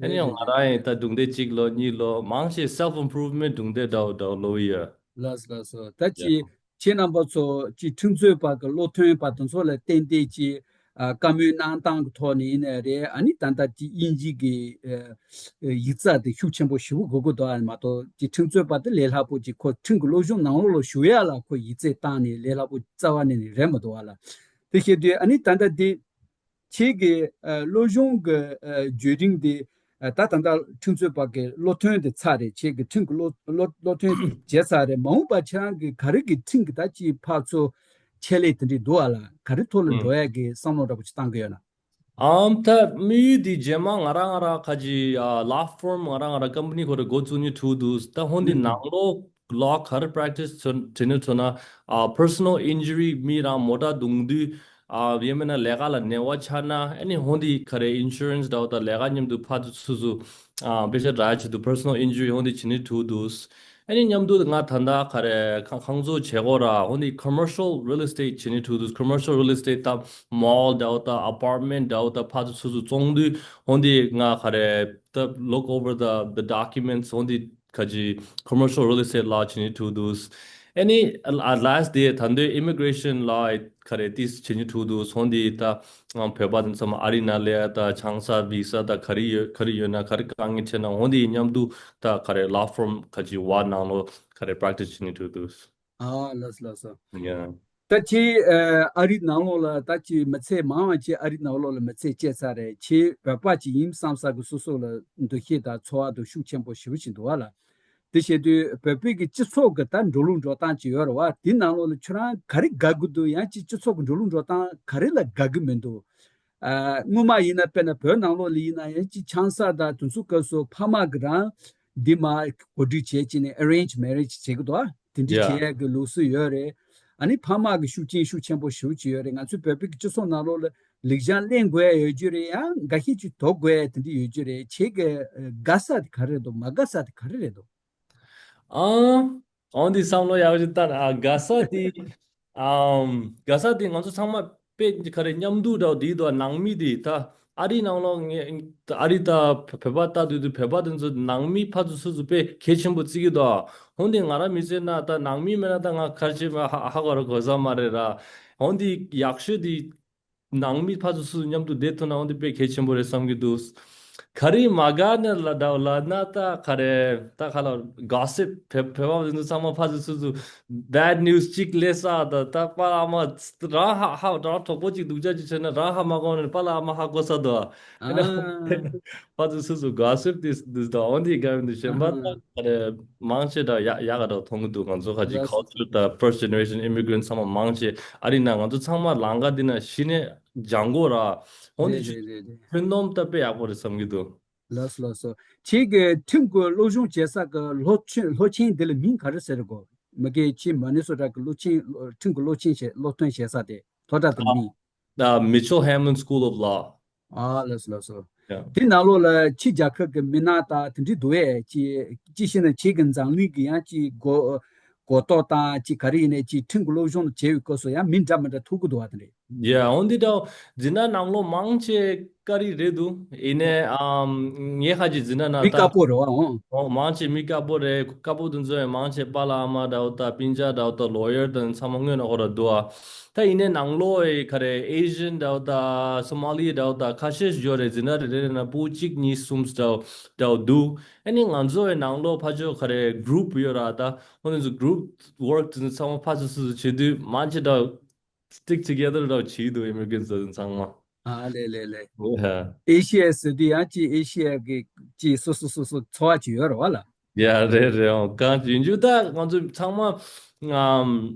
ཨ་ནི་ཡང་ང་རང་ཡིན་ད་སྒྲུང་དེབ་གཅིག་ཀློག་གཉིས་ཀློག་མང་ཆེ་self improvement་སྒྲུང་དེབ་འདྲ་བོ་འདྲ་བོ་ཀློག་ཡོད། ལགས་སོ་ལགས་སོ། ད་ཅི་ཁྱེད་རྣམ་པ་ཚོ་ཅི་ཁྲིམས་རྩོད་པ་གི་བློ་མཐུན་པ་དེ་ཚོ་ལ་བརྟེན་ཏེ་ཅི་ཨ་བཀའ་མོལ་གནང་སྟངས་ཀྱི་ཐོག་ནས་ཡིན་ནའི་རེད། ཨ་ནི་ད་ལྟ་ཅི་དབྱིན་ཇི་གི་ཨ་ཡིག་ཚགས་དེ་ཤུགས་ཆེན་པོ་ཞེ་པོ་དགོས་ཀྱི་འདུག་ཨ་ནི་མ་གཏོགས་ཅི་ཁྲིམས་རྩོད་པ་དེ་ལས་སླ་པོ་ཅི་ཁོ་ཁྲིམས་ཀྱི་སློབ་སྦྱོང་ནང་ལོགས་ལ་ཞུགས་ཡ་ལ་ཁོ་ཡིག་ཚད་བཏང་ནས་ལས་སླ་པོ་རྩ་བ་ནས་ནི་རེད་མི་འདུག་ཨ་ལ། དེ་བཤད་དུས་ཨ་ནི་ད་ལྟ་དེ། ཁྱེད་ཀྱི་ཨ་སློབ་སྦྱོང་གི་ཨ་བརྒྱུད་རིམ་དེ་ཨ་ད་ད་ལྟ་ཁྲིམས་རྩོད་པ་གི་བློ་མཐུན་དེ་ཚར་རེད། ཁྱེད་ཀྱི་ཁྲིམས་ཀྱི་བློ་བློ་བློ་མཐུན་བྱས་ཚར་རེད། མ་འོངས་པ་ཁྱེད་རང་གི་ག་རེ་གི་ཁྲིམས་ཀྱི་ད་ཅིག་ཕར་ཚུར་ཆེད་ལས་དེ་འདྲས་འདུག་ཨ་ལ་ག་རེ་ཐོག་ལ་ཨུམ། འགྲོ་ཡ་གི་བསམ་བློ་འདྲ་པོ་ཅིག་བཏང་གི་ཡོད་ན། ཨམ་ད་དམིགས་ཡུལ་འདི་རྗེས་མ་ང་རང་ང་རང་ཁ་ཅིག་ཨ་law firm་ང་རང་ང་རང་company་ཁོ་རེ་འགོ་བཙུགས་ནི་ཐུག་འདུག་ད་ཧོན་འདི་ཨུམ། ནང་ལོགས་law་ག་རེ་practice་བྱེད་ནི་ཐུག་ན་ཨ་personal injury་མི་རང་མོ་ཊ་བརྡུངས་དུས། ཨ་ཡང་མིན་ན་ལས་ཀ་ལ་ཉེས་པ་ཆགས་ན་ཨ་ནི་ཧོན་འདི་ག་རེ་insurance་འདྲ་བོ་དང་ལས་ཀ་མཉམ་དུ་ཕར་ཚུར་ཚུར་ཚུར་ཨ་པེ་ཤ་འདྲ་ཆེད་དུ་personal injury་ཧོན་འདི་བྱེད་ནི་ཐུག་འདུག་ཨ་ནི་མཉམ་དུ་ང་ད་ལྟ་ག་རེ་ཁང་ཁང་བཟོ་བྱེད་སྒོ་ར་ཧོན་འདི་commercial real estate་བྱེད་ནི་ཐུག་འདུག commercial real estate་དང་mall་འདྲ་བོ་དང་apartment་འདྲ་བོ་དང་ཕར་ཚུར་ཚུར་ཚུར་བཙོང་དུས་ཧོན་འདི་ང་ག་རེ་ད་look over the the documents་ཧོན་འདི་ཁ་ཅིག་commercial real estate་ལ་བྱེད་ནི་ཐུག་འདུག་ཨ་ནི་at last་day་ད་འདོད་immigration་ལ་ག་རེ་ཏིས་བྱེད་ནི་ཐུག་འདུག་ཧོན་འདི་ད་ང་བོད་པ་དང་ཚང་མ་ཨ་རི་ནང་ལས་ད་ཆང་ས་བི་ས་ད་ག་རེ་ཡོད་ག་རེ་ཡོད་ན་ག་རེ་དཀའ་ངལ་འཕྲད་ན་ཧོན་འདི་མཉམ་དུ་ད་ག་རེ་law firm་ཁ་ཅིག་བ་ནང་ལོ་ག་རེ་practice་བྱེད་ནི་ཐུག་འདུག་ཨ་ལགས་སོ་ལགས་སོ། Yeah. ད་ཁྱེད་ཨ་རི་ནང་ལོགས་ལ་ད་ཁྱེད་མི་ཚེ་མང་བ་ཁྱེད་ཨ་རི་ནང་ལོགས་ལ་མི་ཚེ་སྐྱེལ་ཚར་རེད། ཁྱེད་བོད་པ་ཅིག་ཡིན་བསམ་ས་གི་སོ་སོ་ལ་འདུ་ཤེས་དང་ཚོར་བ་དང་ཤུགས་ཆེན་པོ་ཞེ་པོ་ཅིག་འདུག་བ་ལ། དེ་བྱེད་དུས་བོད་པའི་གི་སྤྱི་ཚོགས་ཀྱི་ད་འགྲོ་ལུགས་འགྲོ་སྟངས་ཅིག་ཡོད་རེད་བ། དེ་ནང་ལོགས་ལ་ཁྱོད་རང་ག་རེ་དགའ་གི་འདུག་ཡང་ཅིག་སྤྱི་ཚོགས་ཀྱི་འགྲོ་ལུགས་འགྲོ་སྟངས་ག་རེ་ལ་དགའ་གི་མི་འདུག་ཨ་སྔོན་མ་ཡིན་ན་དཔེར་ན་བོད་ནང་ལོགས་ལ་ཡིན་ན་ཡང་ཅིག་ཆང་ས་དང་དེ་ཚོ་སྐབས་སུ་ཕ་མ་གི་རང་འདི་མ་གོ་སྒྲིག་བྱས་ཅིག་ནས་arrange marriage་བྱེད་ཀྱི་འདུག་ཨ། དེ་འདྲ་Yeah. བྱེད་ཡག་གི་ལུགས་སྲོལ་ཡོད་རེད། ཨ་ནི་ཕ་མ་གི་ཤུགས་རྐྱེན་ཤུགས་ཆེན་པོ་ཞེ་པོ་ཅིག་ཡོད་རེད། ང་ཚོའི་བོད་པའི་གི་སྤྱི་ཚོགས་ནང་ལོགས་ལ་ ལེགས་བྱང་ལེན་དགོས་ཡ་ཡོད་རྒྱུ་རེད། ཡང་འགའ་ཤས་ཅིག་དོར་དགོས་ཡ་དེ་འདྲ་ཡོད་རྒྱུ་རེད། ཁྱེད་ཀྱི་ཨ་དགའ་ས་དེ་ག་རེ་རེད་འདུག་མ་དགའ་ས་དེ་ག་རེ་རེད་འདུག་ཨང་། འོན་ཏེ་བསམ་བློ་ཡག་ཅིག་བཏང་ཨ་དགའ་ས་དེ། ཨམ། དགའ་ས་དེ་ང་ཚོ་ཚང་མ་དཔེ་ག་རེ་མཉམ་འདུག་འདྲ་བོ་དེ་འདུག་ནང་མི་དེ་ད་ཨ་རི་ནང་ལོགས་ངས་ཨ་རི་ད་བོད་པ་ལྟ་དུས་དུས་བོད་པ་དེ་ཚོ་ནང་མི་ཕར་ཚུར་སུ་སུ་དཔེ་གལ་ཆེན་པོ་བརྩི་གི་འདུག་འོན་ཏེ་ང་རང་མི་ཚེ་ན་ད་ནང་མི་མེད་ན་ད་ང་ག་རེ་བྱེད་མ་ཧ་ཧ་གོ་ར་གོ་ས་མ་རེད་ར། འོན་ཏེ་ཡག་ཤོས་དེ་ནང་མི་ཕར་ཚུར་སུ་མཉམ་དུ་བསྡད་ཐུབ་ན་འོན་ཏེ་དཔེ་གལ་ཆེན་པོ་རེད་བསམ་གྱི་འདུག་ག་རེ་མ་དགའ་ནས་ལ་འདྲ་བ་ལ་ན་ད་ག་རེ་ད་ག་ལ་གོ་སིབ་བོད་བོད་པ་དེ་ཚོ་ཚང་མ་ཕར་ཚུར་སུ་སུ་bad news གཅིག་སླེབས་ས་ད་ད་པཱ་ལགས་ཨ་མ་རང་ཧ་ཧ་རང་གྲོགས་པོ་གཅིག་སྡུག་ཅག་གཅིག་བྱས་ན་རང་ཧ་མ་གོ་ནས་པཱ་ལགས་ཨ་མ་ཧ་གོ་ས་འདུག་ཨ་ནི་ཨ་ཕར་ཚུར་སུ་སུ་གོ་སིབ་དེ་དེ་དང་འོན་ཏེ་དགའ་བའི་འདུ་ཤེས་པ་ད་ག་རེ་མང་ཆེ་འདྲ་ཡག་ཡག་ག་འདྲ་མཐོང་གི་འདུག་ང་ཚོ་ཁ་ཅིག་ལགས་སོ། Culture དང་first generation immigrant ཚང་མ་མང་ཆེ་ཨ་རི་ན་ང་ཚོ་ཚང་མ་ལམ་ཁ་འདི་ན་གཞི་ནས་སྦྱང་དགོས་ར། འོན་ཏེ་རེད་རེད་རེད་རེད། ཁྱོད་ནོམ་ད་དཔེ་ཡག་པོ་རེད་བསམ་གྱི་འདུག་ལགས་སོ་ལགས་སོ། ཁྱེད་ཀྱི་ཁྲིམས་ཀྱི་སློབ་སྦྱོང་བྱེད་ས་གི་སློབ་ཆེན་སློབ་ཆེན་འདི་ལ་མིང་ག་རེ་ཟེར་གོ་མི་དགེ་ཁྱེད་མ་ནི་སོ་ཊ་གི་སློབ་ཆེན་ཁྲིམས་ཀྱི་སློབ་ཆེན་བྱེད་སློབ་སྟོན་བྱེད་ས་དེ་སློབ་གྲྭ་དེ་ལ་མིང་། ད་Mitchell Hamline School of Law. ཨ་ལགས་སོ་ལགས་སོ། Yeah. དེ་ནང་ལོགས་ལ་ཕྱི་རྒྱལ་ཁབ་ཀྱི་མི་སྣ་དང་དེ་འདྲའི་འདུག་ཨེ། ཅི་ཅི་ཞིག་ན་ཁྱེད་ཀྱི་འཛམ་གླིང་གི་ཡང་ཅི་གོ་གོ་རྟོགས་དང་ཅི་ག་རེ་ཡིན་ནའི་ཅི་ཁྲིམས་ཀྱི་སློབ་སྦྱོང་བྱེད་པའི་སྐབས་སུ་ཡང་མི་འདྲ་མི་འདྲ་ཐུག་གི་འདུག་བ་དེ་རེད། Yeah, འོན་ཏེ་ད་འཛིན་གྲྭ་ནང་ལོགས་མང་ཆེ་ཀ་རི་རེད་འདུག་ཡིན་ནའི་ཨམ་ངས་ཁ་ཅིག་འཛིན་གྲྭ་ནང་མི་ད་དཀར་པོ་རེད་བ། འོ། འོ་མང་ཆེ་མི་དཀར་པོ་རེད། དཀར་པོ་དེ་ཚོ་ཡང་མང་ཆེ་པཱ་ལགས་ཨ་མ་འདྲ་བོ་དང་སྤུན་ཀྱག་འདྲ་བོ་དང་lawyer དང་ཚང་མ་སྔོན་ན་ཁོ་ར་འདུག་ཨ། ད་ཡིན་ནའི་ནང་ལོགས་ཨེ་ག་རེ་Asian འདྲ་བོ་དང་Somali འདྲ་བོ་དང་ཁ་ཤས་ཤིག་ཡོད་རེད། འཛིན་གྲྭ་རེ་རེ་ན་ཕྲུ་གུ་གཅིག་གཉིས་གསུམ་འདྲ་བོ་འདྲ་བོ་འདུག་ཨ་ནི་ང་ཚོ་ཨེ་ནང་ལོགས་ཕར་ཕྱོགས་ག་རེ་group ཡོད་ར། ད་ཁོ་ཚོ་group work དེ་ཚོ་ཚང་མ་ཕར་ཚུར་ཚུར་བྱེད་དུས་མང་ཆེ་འདྲ་stick together འདྲ་བོ་བྱེད་འདུག immigrants དེ་ཚང་མ། ཨ་ལེ་ལེ་ལེ། Yeah. ཨེ་ཤི་ཡ་ཟེར་དུས་ཡང་ཅི་ཨེ་ཤི་ཡ་གི་ཅི་སོ་སོ་སོ་སོ་འཚོ་བ་ཅིག་ཡོད་རེད་བ་ལ། ཡ་རེད་རེད། འོ་གང་ཡིན་རྒྱུ་ད་ང་ཚོ་ཚང་མ་ཨམ་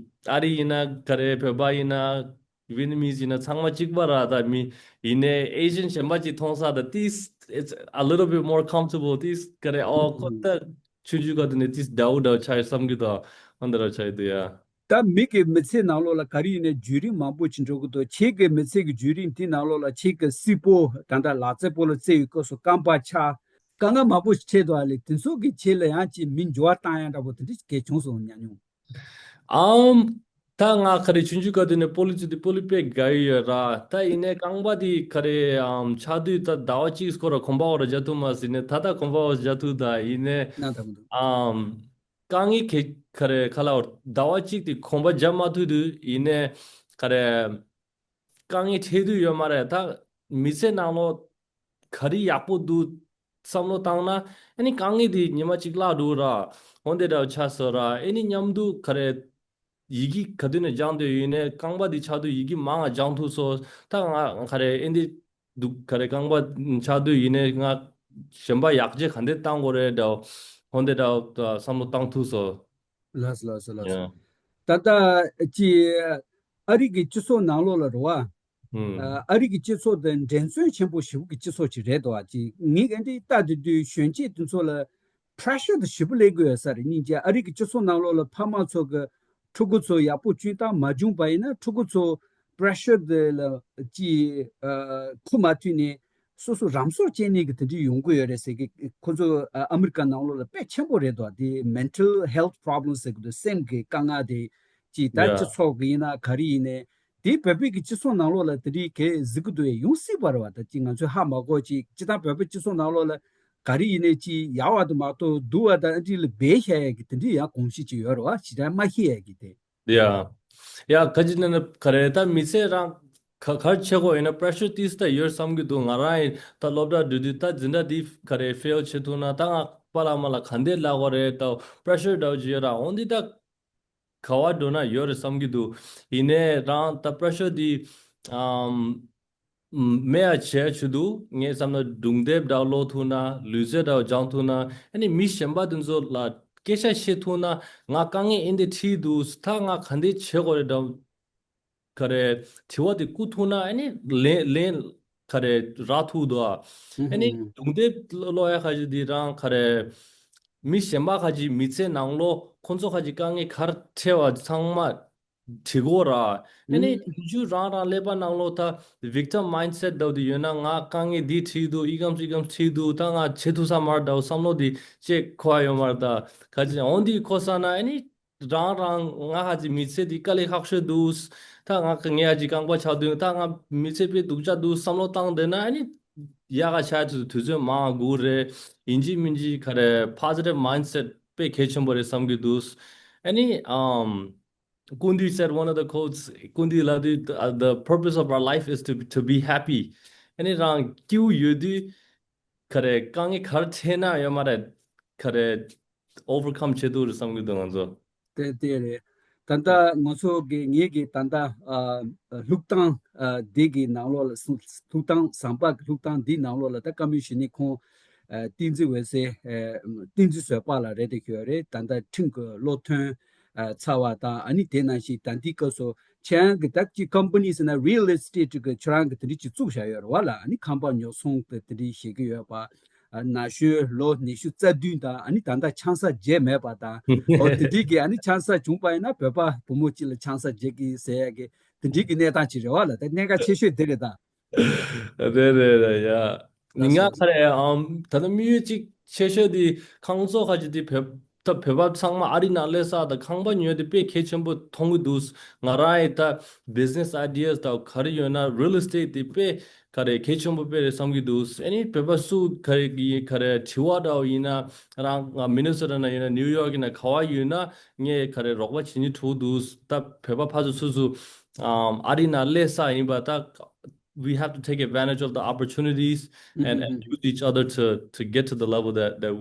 ཨ་རི་ཡིན་ན་ག་རེ་བོད་པ་ཡིན་ན་Vietnamese ཡིན་ན་ཚང་མ་གཅིག་པ་ར། ད་མི་ཡིན་ནའི་Asian གཞན་པ་ཅིག་མཐོང་ས་ད་ཏིས་it's a little bit more comfortable ཏིས་ག་རེ་ཨོ་ཁོ་ད་ཆུང་ཆུང་ག་དུ་ནས་ཏིས་འདྲ་བོ་འདྲ་བོ་ཆགས་ཡོད་བསམ་གྱི་འདུག་ཨ་འདྲ་བ་ཆགས་ཡོད་འདུག་ཡ། ད་མི་གི་མི་ཚེ་ནང་ལོགས་ལ་ག་རེ་ཡིན་ནའི་བརྒྱུད་རིམ་མང་པོ་ཅིག་འགྲོ་གི་འདུག་ཁྱེད་ཀྱི་མི་ཚེ་གི་བརྒྱུད་རིམ་དེ་ནང་ལོགས་ལ་ཁྱེད་ཀྱི་སྲིད་པོ་ད་ལྟ་ལག་རྩེད་སྤོ་ལོ་རྩེ་བའི་སྐབས་སུ་རྐང་པ་ཆག་དཀའ་ངལ་མང་པོ་ཞིག་འཕྲད་འདུག་ཨ་ལེ། དེ་ཚོ་གི་ཆེད་ལ་ཡང་ཅིག་མི་འགྱུར་བ་བཏང་ཡ་འདྲ་པོ་དེ་འདྲ་ཞིག་གལ་བྱུང་སོང་ཉམས་མྱོང་། ཨམ། ད་ང་ག་རེ་ཆུང་ཆུང་སྐབས་དེ་ནས་སྤོ་ལོ་རྩེ་དུས་སྤོ་ལོ་དཔེ་དགའ་ཡི་ཡོད་ར། ད་ཡིན་ནའི་རྐང་པ་དེ་ག་རེ་ཨམ་ཆག་དུས་ད་ཟླ་བ་གཅིག་སྐོར་ར་གོམ་པ་འོག་ར་རྒྱག་ཐུབ་མ་ཟིན་ནས་ད་ལྟ་གོམ་པ་འོག་རྒྱག་ཐུབ། ད་ཡིན་ནའི་ན་ད་མི་འདུག་ཨམ། དཀའ་ངལ་ག་ག་རེ་ག་ལ་ཟླ་བ་གཅིག་དེ་གོམ་པ་རྒྱབ་མ་ཐུབ་དུས་ཡིན་ནའི་ག་རེ་དཀའ་ངལ་འཕྲད་དུས་ཡོད་མ་རེད། ད་མི་ཚེ་ནང་ལོགས་ག་རེ་ཡག་པོ་འདུག་བསམ་བློ་བཏང་ན་ཨ་ནི་དཀའ་ངལ་དེ་ཉི་མ་གཅིག་བརླག་འགྲོ་ར། འོན་ཏེ་འདྲ་བོ་ཆགས་སོང་ར། ཨ་ནི་མཉམ་དུ་ག་རེ་ཡི་གེ་ག་དུས་ནས་སྦྱང་འདོད་ཡིན་ནའི་རྐང་པ་འདི་ཆག་དུས་ཡི་གེ་མང་ང་སྦྱང་ཐུབ་སོང་། ད་ང་ག་རེ་ཨེ་འདི་འདུག་ག་རེ་རྐང་པ་ཆག་དུས་ཡིན་ནའི་ང་གཞན་པ་ཡག་ཅིག་ག་འདྲས་བཏང་དགོས་རེད་འདྲ་བོ་འོན་ཏེ་འདྲ་བོ་བསམ་བློ་བཏང་ཐུབ་སོང་། ལགས་སོ་ལགས་སོ་ལགས་སོ། Yeah. ད་ལྟ་ཅི་ཨ་རི་གི་སྤྱི་ཚོགས་ནང་ལོགས་ལ་རེད་བ། ཨ་ཨ་རི་གི་སྤྱི་ཚོགས་དེ་འགྲན་རྩོད་ཆེན་པོ་ཞེ་པོ་གི་སྤྱི་ཚོགས་ཅིག་རེད་དོ། ཅིག་ངས་ག་འདྲ་ལྟ་དུས་དུས་གཞོན་སྐྱེས་དེ་ཚོ་ལ་pressure དེ་ཞེ་པོ་སླེབས་ཀྱི་ཡོད་ས་རེད། སྙིང་རྗེ། ཨ་རི་གི་སྤྱི་ཚོགས་ནང་ལོགས་ལ་ཕ་མ་ཚོ་གི་ཕྲུ་གུ་ཚོ་ཡག་པོ་སྐྱོན་སྟངས་མ་བྱུང་པ་ཡིན་ན་ཕྲུ་གུ་ཚོ་pressure དེ་ལ་ཅིག་ཨ་ཁུག་མ་ཐུག་ནས་སོ་སོ་རང་སྲོག་བཅད་ནས་གི་དེ་འདྲ་ཡོང་གི་ཡོད་རེད་ཟེར་གི། ཁོ་ཚོ་ཨ་ཨ་མི་རི་ཀ་ནང་ལོགས་ལ་དཔེ་ཆེན་པོ་རེད་དོ། དེ་mental health problems ཟེར་གི་འདུག་སེམས་ཀྱི་དཀའ་ངལ་དེ་ཅིག་ད་སྤྱི་Yeah. ཚོགས་ཀྱི་ཡིན་ན་ག་རེ་ཡིན་ནའི། དེའི་བོད་པའི་གི་སྤྱི་ཚོགས་ནང་ལོགས་ལ་དེ་འདྲའི་གས་གཟིགས་ཀྱི་འདུག་ཡ། ཡོང་སྲིད་པ་རེད་བ། ད་ཅིག་ང་ཚོས་ཧ་མ་གོ་ཅིག་སྤྱིར་བཏང་བོད་པའི་སྤྱི་ཚོགས་ནང་ལོགས་ལ་ག་རེ་ཡིན་ནའི་ཅིག་ཡག་བ་དང་མ་གཏོགས་སྡུག་བ་དང་ཨ་འདྲི་ལ་སྦས་བཞག་ཡ་གི་དེ་འདྲའི་ཡང་གོམས་གཤིས་ཅིག་ཡོད་རེད་བ། ཞེ་དྲག་མ་ཤེས་ཡ་གི་དེ། ཡ། ཡ་ག་ཅི་ན་ན་ག་རེ་ད་མི་ཚེ་རང་ག་གར་ཆེ་གོ་ཡིན་ན་pressure ཏིས་ད་ཡོད་བསམ་གི་འདུག་ང་རང་ཡིན་ད་སློབ་གྲྭ་འགྲོ་དུས་ད་འཛིན་གྲྭ་འདི་ག་རེ་fail བྱེད་ཐུབ་ན་ད་ང་པ་ལ་མ་ལ་ག་འདྲས་ལབ་དགོས་རེད། ད་pressure འདྲ་བོ་ཅིག་ཡོད་ར། འོན་ཏེ་ད་ག་བ་འགྲོ་ན་ཡོད་རེད་བསམ་གྱི་འདུག་ཡིན་ནའི་རང་ད་pressure འདི་ཨམ་མེད་ཡ་བྱས་ཆུ་འདུག་ངས་བསམ་ན་སྒྲུང་དེབ་འདྲ་ཀློག་ཐུབ་ན་ལུས་རྩལ་འདྲ་སྦྱང་ཐུབ་ན་ཨ་ནི་མི་གཞན་པ་དེ་ཚོ་ལ་སྐད་ཆ་བཤད་ཐུབ་ན་ང་དཀའ་ངལ་ཨེ་འདི་འཕྲད་འདུག་ད་ང་ག་འདི་བྱེད་དགོས་རེད་འདྲ། ག་རེ་དྲི་བ་དེ་བསྐུར་ཐུབ་ན་ཨ་ནི་ལན་ལན་ག་རེ་རག་ཐུབ་འདུག་ཨ། ཨ་ནི་སྒྲུང་དེབ་ཀློག་ཡ་ཁ་ཅིག་འདི་རང་ག་རེ་མི་གཞན་པ་ཁ་ཅིག་མི་ཚེ་ནང་ལོགས་ཁོང་ཚོ་ཁ་ཅིག་དཀའ་ངལ་ག་རེ་འཕྲད་པ་ཚང་མ་ བྲིས་དགོས་ར། ཨ་ནི་ཨུམ། དུས་རྒྱུན་རང་རང་ཀླད་པ་ནང་ལོགས་ད་victim mindset འདྲ་བོ་དེ་ཡོད་ན། ང་དཀའ་ངལ་འདི་འཕྲད་འདུག་ཨི་ཀམ་སི་ཨི་ཀམ་སི་འཕྲད་འདུག་ད་ང་བྱེད་ཐུབ་ས་མ་རེད་འདྲ་བོ་བསམ་བློ་དེ་ཅིག་འཁོར་ཡ་ཡོད་མ་རེད། ད་ག་ཅི་འོང་དེ་འཁོར་ས་ན་ཨ་ནི་རང་རང་ང་ཧ་ཅི་མི་ཚེ་འདི་དཀའ་ལས་ཁག་ཤོས་འདུག་ད་ང་ངས་ཧ་ཅི་རྐང་པ་ཆག་དུས་ད་ང་མི་ཚེ་དཔེ་སྡུག་ཅག་འདུག་བསམ་བློ་བཏང་བསྡད་ན་ཨ་ནི་ཡག་ག་ཆགས་ཐུབ་དུས་ཚོད་མང་དགོས་རེད། ཡིན་གཅིག་མིན་གཅིག་ག་རེ་positive mindset དཔེ་གལ་ཆེན་པོ་རེད་བསམ་གྱི་འདུག་ཨ་ནི་ཨམ། Kundi said one of the quotes. Kundi ལབ་དུས, uh, the purpose of our life is to, to be happy. ཨ་ནི་རང་སྐྱིད་པོ་ཡོད་དུས་ག་རེ་དཀའ་ངལ་ག་རེ་འཕྲད་ན་ཡོད་མ་རེད། ག་རེ་overcome བྱེད་ཐུབ་རེད་བསམ་གྱི་འདུག་ང་ཚོ། དེ་དེ་རེད། ད་ལྟ་ང་ཚོ་གི་ངེད་ཀྱི་ད་ལྟ་ཨ་ལྷུག་གཏམ་ཨ་འདི་གི་ནང་ལོགས་ལ་སུ་ལྷུག་གཏམ་ཟམ་པ་གི་ལྷུག་གཏམ་འདི་ནང་ལོགས་ལ་ད་བཀའ་མོལ་ཞུ་ནི་ཁོང་ཨ་བསྟན་འཛིན་འོད་ཟེར་ཨ་བསྟན་འཛིན་བཟོད་པ་ལགས་རེད་དེ་ཁྱོད་རེད། ད་ལྟ་ཁྲིམས་ཀྱི་བློ་ཐོན་ཨ་ཚར་བ་དང་ཨ་ནི་དེ་ནང་བཞིན་ད་འདི་སྐབས་སུ་ཁྱེད་རང་གི་ད་ཅི་company ཟེར་ན་real estate གི་ཁྱེད་རང་གི་དེ་འདྲ་ཅིག་བཙུགས་བཞག་ཡོད་རེད་བ་ལ། ཨ་ནི་ཁང་པ་ཉོ་ཚོང་གི་དེ་འདྲ་བྱེད་ཀྱི་ཡོད་པ། ཨ་ན་གཞོན་ལོ་ཉི་ཤུ་རྩ་བདུན་དང་ཨ་ནི་ད་ལྟ་ཆང་ས་བརྗེས་མེད་པ་དང་། འོ་དེ་འདྲའི་གི་ཨ་ནི་ཆང་ས་བྱུང་པ་ཡིན་ན་བོད་པ་བུ་མོ་གཅིག་ལ་ཆང་ས་བརྗེ་གི་ཟེར་ཡ་གི་དེ་འདྲའི་གི་གནས་སྟངས་ཅིག་རེད་བ་ལ། ད་གནད་འགག་ཆེ་ཤོས་དེ་རེད་ད། རེད་རེད་རེད་ཡ། ལགས་ང་སོ། ག་རེ་ཨམ་ད་ལྟ་དམིགས་ཡུལ་གཅིག་ཆེ་ཤོས་དེ་ཁོང་ཚོ་ཁ་ཅིག་དེ་བོད་ད་བོད་པ་ཚང་མ་ཨ་རི་ནང་སླེབས་ས་དང་ཁང་པ་ཉོས་དེ་དཔེ་གལ་ཆེན་པོ་མཐོང་གི་འདུག་ང་རང་ཡི་ད་business ideas དང་ག་རེ་ཡོད་ན་real estate དེ་དཔེ་ག་རེ་གལ་ཆེན་པོ་དཔེ་རེད་བསམ་གྱི་འདུག་ཨ་ནི་བོད་པ་སུ་ག་རེ་གི་ག་རེ་དྲི་བ་འདྲ་བོ་ཡིན་ན་རང་ང་Minnesota ན་ཡོད་ན་New York ཡིན་ན་ག་བ་ཡོད་ན་ངས་ག་རེ་རོགས་པ་བྱེད་སྙིང་བྲོ་འདུག་ད་བོད་པ་ཕར་ཚུར་སུ་སུ་ཨམ་ཨ་རི་ན་སླེབས་ས་ཡིན་པ་ད། We have to take advantage of the opportunities and, and use each other to, to get to the level that, that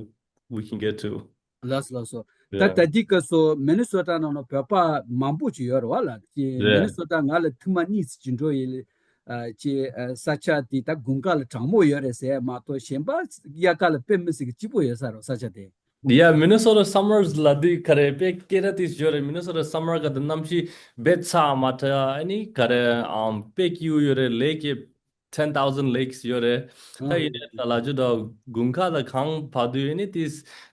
we can get to. ལགས་སོ་ལགས་སོ། ད་Yeah. ད་འདི་སྐབས་སུ་མི་ནི་སོ་ཊ་ནང་ལ་བོད་པ་མང་པོ་ཅིག་ཡོད་རེད་བ་ལ། ཅི་མི་ནི་Yeah. སོ་ཊ་ང་ལ་ཐེངས་མ་གཉིས་ཅིག་འགྲོ་ཡིན། ཨ་ཅི་ཨ་ས་ཆ་དེ་ད་དགུན་ཁ་ལ་གྲང་མོ་ཡོད་རེད་ཟེར་མ་གཏོགས་གཞན་པ་དབྱར་ཁ་ལ་དཔེ་མི་སྲིད་གི་སྐྱིད་པོ་ཡོད་ས་རེད་ས་ཆ་དེ། Yeah, Minnesota summers ལ་དུས་ག་རེ་དཔེ་སྐད་ར་དེ་ཡོད་རེད། Minnesota summer ག་དུས་གནམ་གཤིས་རྦད་ཚ་མ་ཐ་ཨ་ནི་ག་རེ་ཨམ་དཔེ་སྐྱིད་པོ་ཡོད་རེད། ལེགས་ཀྱི་ten thousand lakes ཡོད་རེད། ད་ཨ་ཡིན་ནའི་ད་ལ་ཇུ་ད་དགུན་ཁ་ད་གངས་བབས་དུས་ཨ་ནི་དེ་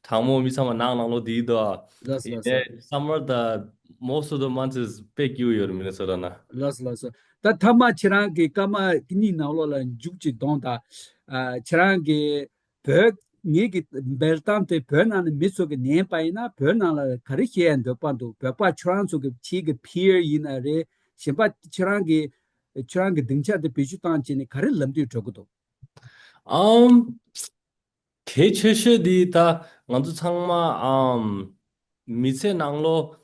གྲང་མོ་མི་ཚང་མ་ནང་ནང་ལོགས་དེ་དོ། ལགས་སོ་ཡིན་ལགས་སོ། ནའི་summer ད་most of the months is དཔེ་སྐྱིད་པོ་ཡོད་རེད་མི་ནི་སོ་ཊ་ན། ལགས་སོ་ལགས་སོ། ད་ཐ་མ་ཁྱེད་རང་གི་སྐར་མ་གཉིས་ནང་ལོགས་ལ་མཇུག་ཅིག་གཏོང་དང་། ཨ་ཁྱེད་རང་གི་བོད་ངེད་ཀྱི་འབེལ་གཏམ་དེ་བོད་ནང་ནས་མི་ཚོ་གི་ཉན་པ་ཡིན་ན་བོད་ནང་ལ་ག་རེ་བཤད་ཡ་འདོད་པ་འདུག་བོད་པ་ཁྱོད་རང་ཚོ་གི་ཁྱེད་ཀྱི་peer ཡིན་ན་རེད། གཞན་པ་ཁྱེད་རང་གི་ཁྱོད་རང་གི་སྡིངས་ཆ་དེ་བེད་སྤྱོད་བཏང་བྱས་ནས་ག་རེ་ལབ་འདོད་འགྲོ་གི་འདུག་ཨམ། གལ་ཆེ་ཤོས་འདི་ད་ང་ཚོ་ཚང་མ་ཨམ། མི་ཚེ་ནང་ལོ་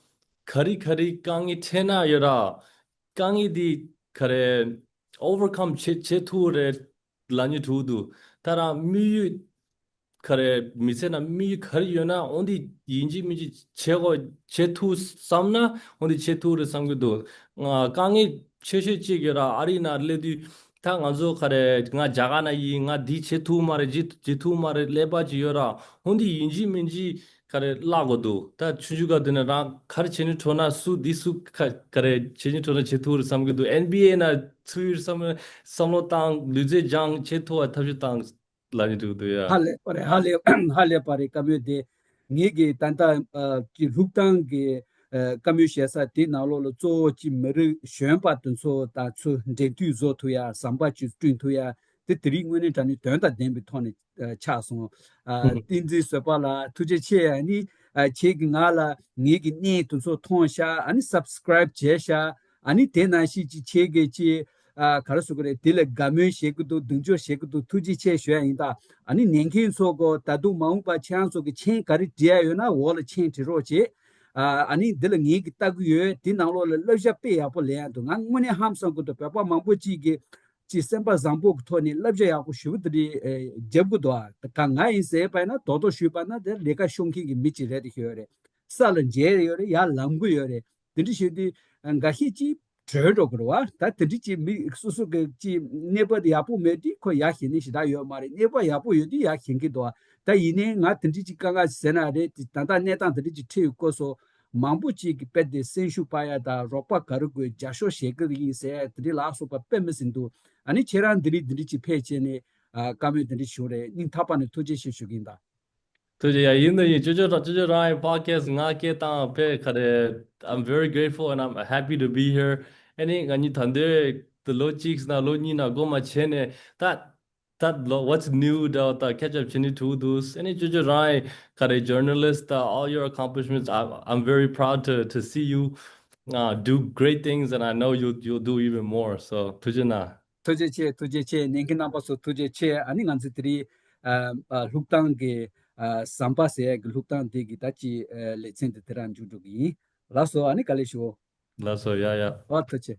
ག་རེ་ག་རེ་དཀའ་ངལ་འཕྲད་ན་ཡོད་ར། དཀའ་ངལ་འདི་ག་རེ་overcome བྱེད་བྱེད་ཐུབ་རེད་ལབ་ནི་ཐུབ་འདུག་ད་རང་དམིགས་ཡུལ་ག་རེ་མི་ཚེ་ནང་དམིགས་ཡུལ་ག་རེ་ཡོད་ན་འོ་འདི་ཡིན་གཅིག་མིན་གཅིག་བྱེད་དགོས་བྱེད་ཐུབ་བསམ་ན་འོ་འདི་བྱེད་ཐུབ་རེད་བསམ་གྱི་འདུག་ང་དཀའ་ངལ་ཆེ་ཤོས་གཅིག་ཡོད་ར། ཨ་རི་ནང་སླེབས་དུས་ད་ང་ཚོ་ག་རེ་ང་རྒྱ་གར་ནང་ཡིན། ང་འདི་བྱེད་ཐུབ་མ་རེད། འདི་བྱེད་ཐུབ་མ་རེད་ཀླད་པ་ཅིག་ཡོད་ར། འོ་འདི་ཡིན་གཅིག་མིན་གཅིག་ག་རེ་བརླག་དགོས་འདུག་ད་ཆུང་ཆུང་སྐབས་དེ་ནས་རང་ག་རེ་བྱེད་ནི་འཕྲོ་ན་སུ་འདི་སུ་ག་ག་རེ་བྱེད་ནི་འཕྲོ་ན་བྱེད་ཐུབ་རེད་བསམ་གྱི་འདུག་ཨེན་བི་ཨེ་ནང་ཚུད་ཡོད་བསམ་བསམ་བློ་བཏང་ལུས་རྩལ་སྦྱང་བྱེད་ཐུབ་པ་ཐབས་ཤེས་བཏང་། ལབ་ནི་འདུག་འདུག་ཡ། ཧ་ལས་པ་རེད། ཧ་ལས་ཧ་ལས་པ་རེད། བཀའ་མོལ་དེ་ངེད་ཀྱི་ད་ལྟ་ཨ་ཀྱི་ལྷུག་གཏམ་གྱི་ཨ་བཀའ་མོལ་བཤད་ས་དེ་ནང་ལོགས་ལ་གཙོ་བོ་ཅིག་མི་རིགས་གཞོན་པ་དེ་ཚོ་དང་ཚུར་འབྲེལ་མཐུད་བཟོ་ཐུབ་ཡ། ཟམ་པ་ཅིག་བསྐྲུན་ཐུབ་ཡ། དེ་དེ་རིང་དངོས་གནས་དྲང་གནས་དོན་དང་ལྡན་པའི་ཐོག་ནས་ཨ་ཆགས་སོང་། ཨ་བསྟན་འཛིན་བཟོད་པ་ལགས་ཐུགས་རྗེ་ཆེ། ཨ་ནི་ཨ་ཁྱེད་ཀྱིས་ང་ལ་ངེད་ཀྱི་གནས་དེ་ཚོ་མཐོང་ཤག་ཨ་ནི་subscribe་བྱས་ཤག་ཨ་ནི་དེ་ནང་བཞིན་ཅིག་ཁྱེད་ཀྱིས་ཅིག་ཨ་ག་རེ་ཟེར་དགོས་རེད། དེ་ལ་དགའ་མོས་བྱེད་ཀྱི་འདུག་གདེང་འཇོག་བྱེད་ཀྱི་འདུག་ཐུགས་རྗེ་ཆེ་ཞུ་ཡ་ཡིན། ད་ཨ་ནི་ཉན་མཁན་ཚོ་གོ་ད་དུང་མ་འོངས་པ་ཁྱེད་རང་ཚོ་གི་མཆན་ག་རེ་བྲིས་ཡ་ཡོད་ན་འོག་ལ་མཆན་བྲིས་རོགས་བྱེད། ཨ་ཨ་ནི་འདི་ལ་ངེད་ཀྱིས་ལྟ་གི་ཡོད། དེ་ནང་ལོགས་ལ་བསླབ་བྱ་དཔེ་ཡག་པོ་ལེན་ཡ་འདུག་ང་དངོས་གནས་ཧང་སང་གི་འདུག་བོད་པ་མང་པོ་ཅིག་གིས་ཅིག་སེམས་པ་བཟང་པོ་གི་ཐོག་ནས་བསླབ་བྱ་ཡག་པོ་ཞེ་པོ་དེ་འདྲ་ཨེ་རྒྱབ་གི་འདུག་ཨ་ད་ང་ཡིན་ཟེར་པ་ཡིན་ན་རྡོག་རྡོག་ཞུས་པ་ན་དེ་ལས་ཀ་ཤོར་མཁན་གྱི་མི་ཅིག་རེད་དེ་ཤོད་ཡོད་རེད། ས་ལ་འཇལ་ཡོད་རེད། ཡར་ལངས་གི་ཡོད་རེད། དེ་འདྲ་བྱེད་དུས་འགའ་ཤས་ཀྱིས་བྲོས་འགྲོ་གི་རེད་བ། ད་དེ་འདྲ་ཅིག་མི་སོ་སོ་གི་ཅིག་གནས་བབ་ཡག་པོ་མེད་དུས་ཁོ་ཡར་ཞེད་ནི་ཞེ་དྲག་ཡོད་མ་རེད། གནས་བབ་ཡག་པོ་ཡོད་དུས་ཡར་ཞེད་ཀྱི་འདུག་ད་ཡིན་ནའི་ང་དེ་འདྲ་ཅིག་དཀའ་ངལ་ཟེར་ན་རེད། ད་ལྟ་གནས་སྟངས་དེ་འདྲ་ཅིག་འཕྲད་ཡོད་སྐོར་སོགས་མང་པོ་ཅིག་གིས་དཔེ་དེ་སེམས་ཤུགས་སྤར་ཡ་དང་རོགས་པ་ག་རེ་དགོས་རྒྱབ་སྐྱོར་བྱེད་ཀྱི་ཡིན་ཟེར་དེ་འདྲ་ལ་སོགས་པ་དཔེ་མི་སྲིད་འདུག་ཨ་ནི་ཁྱེད་རང་འདི་རིགས་འདི་འདྲ་ཅིག་ཕེབས་བྱས་ནས་ཨ་བཀའ་མོལ་འདི་འདྲ་ཞུ་རེད། སྙིང་ཐག་པ་ནས་ཐུགས་རྗེ་ཆེ་ཞུ་གི་ཡིན་ད། ཐུགས་རྗེ་ཡ། ཡིན་དང་ཡིན། ཅོ་ཅོ་རང་ཅོ་ཅོ་རང་གི་podcast ང་སྐད་བཏང་བས་ག་རེ། I'm very grateful and I'm happy to be here. ཨ་ནི་ང་གཉིས་ད་འདོད་དུ་ལོ་གཅིག་ན་ལོ་གཉིས་ན་སྒོ་མ་ཕྱེ་ནས་ད་ད་ལོ་what's new ད་ད་catch up བྱེད་ནི་ཐུག་འདུག་ཨ་ནི་ཅོ་ཅོ་རང་གི་ག་རེ་journalist ད་all your accomplishments. I, I'm very proud to to see you. Uh, do great things and I know you you'll do even more. So ཐུགས་རྗེ་གནང་། ཐུགས་རྗེ་ཆེ། ཐུགས་རྗེ་ཆེ། ཉན་མཁན་རྣམ་པ་ཚོ་ཐུགས་རྗེ་ཆེ། ཨ་ནི་ང་ཚོ་དེ་རིང་ཨ་ཨ་ལྷུག་ཐང་གི་ཨ་ཟམ་པ་ཟེར་ཡག་གི་ལྷུག་ཐང་དེ་གི་ད་ཅི་ཨ་ལེ་ཚན་དེ་དེ་རང་མཇུག་འགྲོ་གི་ཡིན། ལགས་སོ། ཨ་ནི་དཀའ་ལས་ཞུ། ལགས་སོ། ཡ་ཡ། ཨོ་ཐུགས་རྗེ་ཆེ།